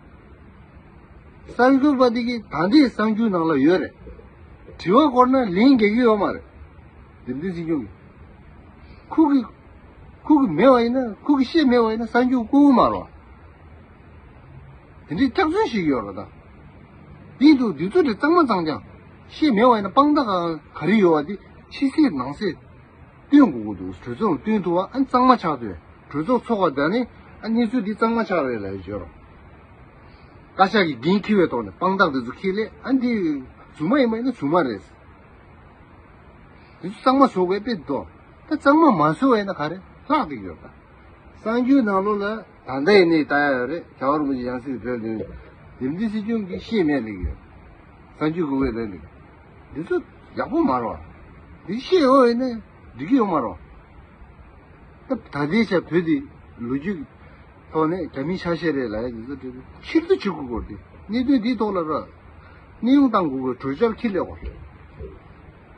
གསར་འགོད་པ་དེ་གིས་ད་ལྟའི་གསར་འགྱུར་ནང་ལ་ཡོད་རེད། དྲི་བ་བསྐོར་ན་ལན་རྒྱག་གི་ཡོད་མ་རེད། འདེམས་ཐོན་སྲིད་སྐྱོང་གིས། ཁོ་གིས། ཁོ་གིས་མེད་པ་ཡིན་ན། ཁོ་གིས་བཤད་མེད་པ་ཡིན་ན་གསར་འགྱུར་བཀོད་ཀྱི་མ་རེད་བ། དེ་འདྲའི་སྐྱག་རྫུན་ཞིག་ཡོད་རེད་ད། དེ་འདུག་འདི་ཚོ་དེ་གཙང་མ་གཙང་རྐྱང་། བཤད་མེད་པ་ཡིན་ན་དཔང་རྟགས་ག་རེ་ཡོད་པ་དེ་ཕྱི་གསལ་ནང་གསལ་སྟོན་དགོས་ཀྱི་འདུག་གྲོས་ཚོགས་ལ་སྟོན་ཐུབ་པ་ཨ་ནི་གཙང་མ་ཆགས་དུས། གྲོས་ཚོགས་ཚོགས་པ་དང་ནི་ཨ་གནས་ཚུལ་འདི་གཙང་མ་ཆགས་རེད་ལབ་ཡོད་རོ། བཀའ་ཤག་གིས་འགན་འཁྱེར་བའི་ཐོག་ནས་དཔང་རྟགས་དེ་ཚོ་འཁྱེར་སླེབས། ཨ་འདི་རྫུན་མ་ཡིན་པ་ཡིན་ན་རྫུན་མ་རེད། དེ་ཚོ་གཙང་མ་བཟོ་དགོས་དཔེ་འདུག་ད་གཙང་མ་མ་བཟོ་བ་ཡིན་ན་ག་རེ་ལྷག་བསྡད་ཀྱི་ཡོད་ད། གསར་འགྱུར་ནང་ལོགས་ལ་ད་ལྟ་ཡིན་ནའི་ལྟ་ཡ་ཡོད་རེད། རྒྱལ་བ་རིན་པོ་ཆེ་ཡང་སྲིད་བོད་དོན་འདེམས་ཐོན་སྲིད་སྐྱོང་གིས་བཤད་མེད་ལབ་ཀྱི་ཡོད། གསར་འགྱུར་གོ་བས་ལབ་ནས། འདི་ཚོ་ཡག་པོ་མ་རེད་བ། འདི་བཤད་ཡོད་ཡིན་ནའི་འགྲིག་གི་ཡོད་མ་རེད་བ། ད་ད་ལྟའི་ཆ་བོད་འདི་ལོ་རྒྱུས་ཐོག་ནས་རྒྱ་མིའི་ཆ་ཤས་རེད་ལབ་ཡ་འདི་ཚོ་དེ་ཕྱིར་བསྡུ་བྱེད་དགོས་སྐོར་དེ། གནད་དོན་འདིའི་ཐོག་ལ་ར་གནས་དབྱུང་བཏང་དགོས་སྐོར་གྲོས་འཆར་འཁྱེར་སླེབས་སྐོར།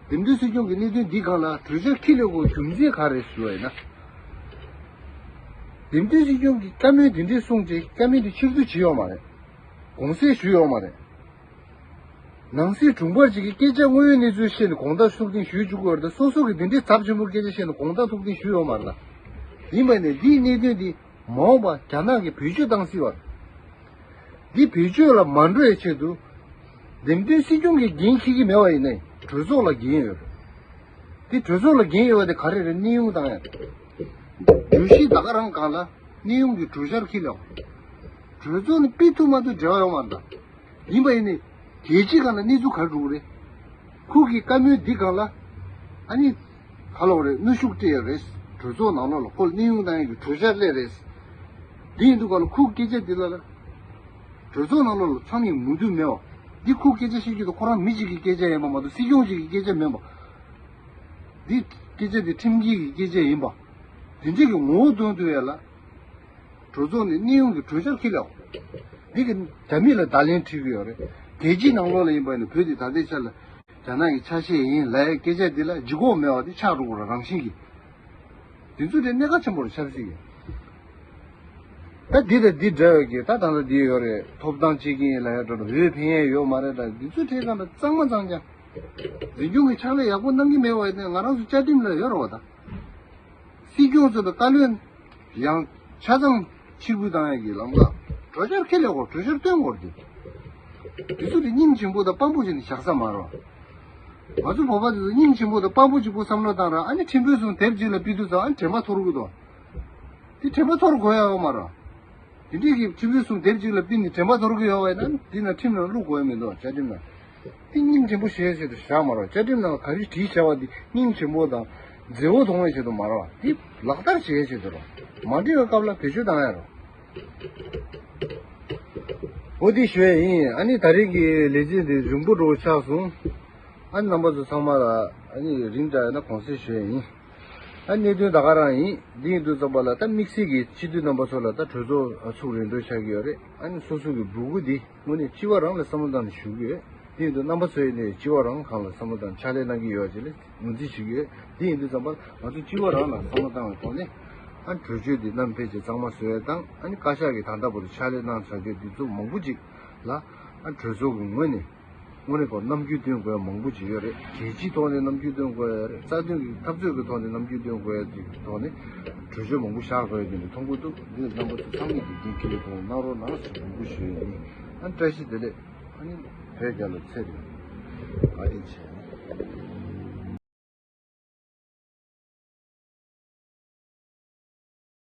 འདེམས་ཐོན་སྲིད་སྐྱོང་གི་གནད་དོན་འདི་སྒང་ལ་གྲོས་འཆར་འཁྱེར་སླེབས་དགོས་རྒྱུ་མཚན་ག་རེ་ཞུ་བ་ཡིན་ན། འདེམས་ཐོན་སྲིད་སྐྱོང་གིས་བཀའ་མོལ་འདི་འདྲས་གསུངས་རྗེས་བཀའ་མོལ་འདི་ཕྱིར་བསྡུ་བྱས་ཡོད་མ་རེད། དགོངས་སེལ་ཞུས་ཡོད་མ་རེད། ནང་སྲིད་དྲུང་འཕར་ཅིག་གིས་སྐད་ཆ་དངོས་ཡོད་གནས་ཚུལ་བཤད་ནས་དགོངས་དག་ཐུགས་གཏན་ཞུས་བཅུག་གི་ཡོད་རེད་དེ། སོ་སོ་གིས་འདི་འདྲའི་ཚབས་ཆེན་པོ་སྐད་ཆ་བཤད་ནས་དགོངས་དག་ཐུགས་གཏན་ཞུས་ཡོད་མ་རེད་ད། ཡིན་པ་ནས་འདིའི་གནད་དོན་འདི་མ་འོངས་པ་རྒྱ་ནག་གིས་བེད་སྤྱོད་བཏང་སྲིད་པ་རེད། འདི་བེད་སྤྱོད་ལ་མ་འགྲོ་བའི་ཆེད་དུ། འདེམས་ཐོན་སྲིད་སྐྱོང་གིས་འགན་འཁྱེར་གྱི་མེད་པ་ཡིན་ནའི་གྲོས་ཚོགས་ལ་འགན་ཡོད་རེད། འདི་གྲོས་ཚོགས་ལ་འགན་ཡོད་པ་དེ་ག་རེ་རེད། གནས་དབྱུང་བཏང་ཡ་རེད། བརྗོད་གཞི་ད་ག་རང་སྒང་ལ་གནས་དབྱུང་གི་གྲོས་འཆར་འཁྱེར་ལ། གྲོས་ཚོགས་ནས་ཕུལ་ཐུབ་མ་ཐུབ་འབྲེལ་བ་ཡོད་མ་རེད་ད། ཡིན་པ་ཡིན་ནའི་རྒྱལ་སྤྱིའི་སྒང་ལ་གནས་ཚུལ་ག་རེ་འགྲོ་གི་རེད། ཁོ་གི་བཀའ་མོལ་འདི་སྒང་ལ་ཨ་ནི་ག་ལབ་དགོས་རེད། གནོན་ཤུགས་སྤྲད་ཡོད་རེད། གྲོས་ཚོགས་ནང་ལོགས་ལ་ཁོ་ལ་གནས་དབྱུང་བཏང་ཡག་གི་གྲོས་འཆར་སླེབས་རེད། འདི་ཡིན་དུས་སྒང་ལ་ཁོ་གི་སྐད་ཆ་འདི་ལ་ལ། གྲོས་ཚོགས་ནང་ལོགས་ལ་ཚང་མས་མོས་མཐུན་མེད་པ། འདི་ཁོ་སྐད་ཆ་བཤད་རྒྱུ་དང་ཁོ་རང་མི་གཅིག་གི་སྐད་ཆ་ཡིན་པ་མ་གཏོགས་སྲིད་སྐྱོང་གཅིག་གི་སྐད་ཆ་མིན་པ། འདི་སྐད་ཆ་འདི་ཁྲིམས་འགལ་གྱི་སྐད་ཆ་ཡིན་པ། དེ་འདྲས་ཀྱི་ངོ་བོ་སྟོན་ཐུབ་ཡ་ལ། གྲོས་ཚོགས་ནས་གནས་དབྱུང་གི་གྲོས་འཆར་འཁྱེར་ལ། འདི་གི་རྒྱ་མི་ལ་བརྡ་ལན་འཁྲི་གི་ཡོད་རེད། རྒྱལ་སྤྱིའི་ནང་ལོགས་ལ་ཡིན་པ་ཡིན་ན་བོད་འདི་ད་ལྟའི་ཆ་ལ་རྒྱ་ནག་གི་ཆ་ཤས་ཡིན་ལབ་ཡ་སྐད་ཆ་འདི་ལ་ལྗིད་ཁོག་མེད་པ་འདི་ཆགས་འགྲོ་གི་རེད། རང་བཞིན་གྱིས། དེ་ཚོ་དེ་གནད་འགག་ཆེན་པོ་རེད་ཆབ་སྲིད་ཀྱི། ད་འདི་དང་འདི་འདྲ་བའི་གི་ད་ད་ལྟ་འདི་ཡོད་རེད། ཐོབ་ཐང་གཅིག་ཡིན་ལབ་ཡ་འགྲོ་འགྲོ་འོས་འཕེན་ཡ་ཡོད་མ་རེད། ད་འདི་ཚོ་དེ་གང་འདྲ་གཙང་མ་གཙང་རྐྱང་། འཛིན་སྐྱོང་གི་ཕྱག་ལས་ཡག་པོ་གནང་གི་མེད་པ་ཡིན་ན་ང་རང་ཚོ་བཅའ་ཁྲིམས་ལ་ཡོད་རེད་བ་ད། སྲིད་སྐྱོང་ཚོ་དང་བཀའ་བློན་ཡང་ཆ་ཚང་ཕྱིར་འབུད་བཏང་ཡ་གི་ལམ་ཁ། གྲོས་འཆར་ཁས་ལེན་དགོས། གྲོས་འཆར་བཏོན་དགོས་རེད། དེ་ཚོ་དེ་སྙིང་རྗེ་པོ་དང་དཔའ་པོ་བྱས་ནས་བཞག་ས་མ་རེད་བ། ང་ཚོ་བོད་པ་དེ་ཚོ་སྙིང་རྗེ་པོ་དང་དཔའ་པོ་གཅིག་པུ་བསམ་བློ་བཏང་ར། ཨ་ནི་ཁྲིམས་དཔོན་གསུམ་དེབ་གཅིག་ལ་ཕུལ་དུས་ཙང་ཨ་ནི་དྲན་པ་ཐོར་གི་འདུག་དེ་དྲན་པ་ཐོར་དགོས་ཡ་ཡོད་མ་རེད། དེ་འདྲའི་གི་ཁྲིམས་དཔོན་གསུམ་དེབ་གཅིག་ལ་ཕུལ་ནས་དྲན་པ་ཐོར་གི་ཡོད་པ་ཡིན་ན་དེ་ན་ཁྲིམས་ནང་བླུག་དགོས་ཡ་མི་འདུག་བཅའ་ཁྲིམས་ནང་། དེ་སྙིང་རྗེ་པོ་བྱས་ཆེད་དུ་བཞག་མ་རེད། བཅའ་ཁྲིམས་ནང་ག་རེ་བྲིས་བཞག་པ་དེ་སྙིང་རྗེ་པོ་དང་མཛེས་པོ་མཐོང་བའི་ཆེད་དུ་མ་རེད། དེ་ལག་བསྟར་བྱེད་ཡ་ཆེད་དུ་རེད། མ་འགྲིག་པའི་སྐབས་ལ་བེད་སྤྱོད་བཏང་ཡ་རེད། འོ་དེ་ཞུ་ཡ་ཡིན། ཨ་ནི་ད་རེས་ཀྱི་ལས་བྱེད་འདི་རིང་པོ་འགྲོ་ཆགས་སོང་། ཨ་ནི་རྣམ་པ་ཚོ་ཚང་མ་ལ་ཨ་ནི་རིང་དྲགས་ཡོད་ན་དགོངས་སེལ་ཞུ་ཡ་ཡིན། ཨ་གནད་དོན་ད་ག་རང་ཡིན། འདི་ཡིན་དུས་ཙམ་པ་ལ་ད་དམིགས་བསལ་གྱི་སྤྱི་འཐུས་རྣམ་པ་ཚོ་ལ་ད་གྲོས་ཚོགས་ཚུགས་རན་འགྲོ་ཆགས་ཀྱི་ཡོད་རེད། ཨ་ནི་སོ་སོ་གི་སྦུག་གུ་འདི་དངོས་གནས་སྤྱི་བ་རང་ལ་བསམ་བློ་བཏང་ནས་ཞུ་གི་ཡོད། དེ་ཡིན་དུས་རྣམ་པ་ཚོ་ཡིན་ནའི་སྤྱི་བ་རང་སྒང་ལ་བསམ་བློ་བཏང་ཕྱག་ལས་གནང་གི་ཡོད་ཅེས་ལ་ངོས་འཛིན་ཞུ་གི་ཡོད། དེ་ཡིན་དུས་ཙམ་པ་ང་ཚོ་སྤྱི་བ་རང་ལ་བསམ་བློ་བཏང་བའི་ཐོག་ནས་ཨ་གྲོས་ཆོད་འདི་བསྣམས་ཕལ་ཆེར་གཙང་མ་བཟོ་ཡ་དང་། ཨ་ནི་བཀའ་ཤག་གི་ད་ལྟ་བར་དུ་ཕྱག་ལས་གནང་བྱ་རྒྱུ་འདི་ཚོ་མང་པོ་ཅིག་ལ་ཨ་གྲོས་ཚོགས་ཀྱི་ངོས་ནས་དངོས་གནས་ཁོ་རྣམ་འགྱུར་སྟོན་དགོས་ཡ་མང་པོ་ཅིག་ཡོད་རེད། གལ་ཆེའི་ཐོག་ནས་རྣམ་འགྱུར་སྟོན་དགོས་ཡ་རེད། རྩ་དོན་གྱི་འཐབ་རྩོད་ཀྱི་ཐོག་ནས་རྣམ་འགྱུར་སྟོན་དགོས་ཡ་ཅིག་གི་ཐོག་ནས་གྲོས་ཆོད་མང་པོ་བཞག་དགོས་ཡ་དེ་འདྲ་མཐོང་གི་འདུག་འདི་རྣམ་པ་ཚོ་ཚང་མས་འདི་འགན་འཁྱེར་ཡོད་ཐོག་གནང་རོགས་གནང་ཞེས་འབོད་སྐུལ་ཞུ་ཡ་ཡིན། ཨ་བཀྲ་ཤིས་བདེ་ལེགས། ཨ་ནི་བོད་རྒྱལ་ལོ། ཚེ་རིང་། བཀའ་དྲིན་ཆེ།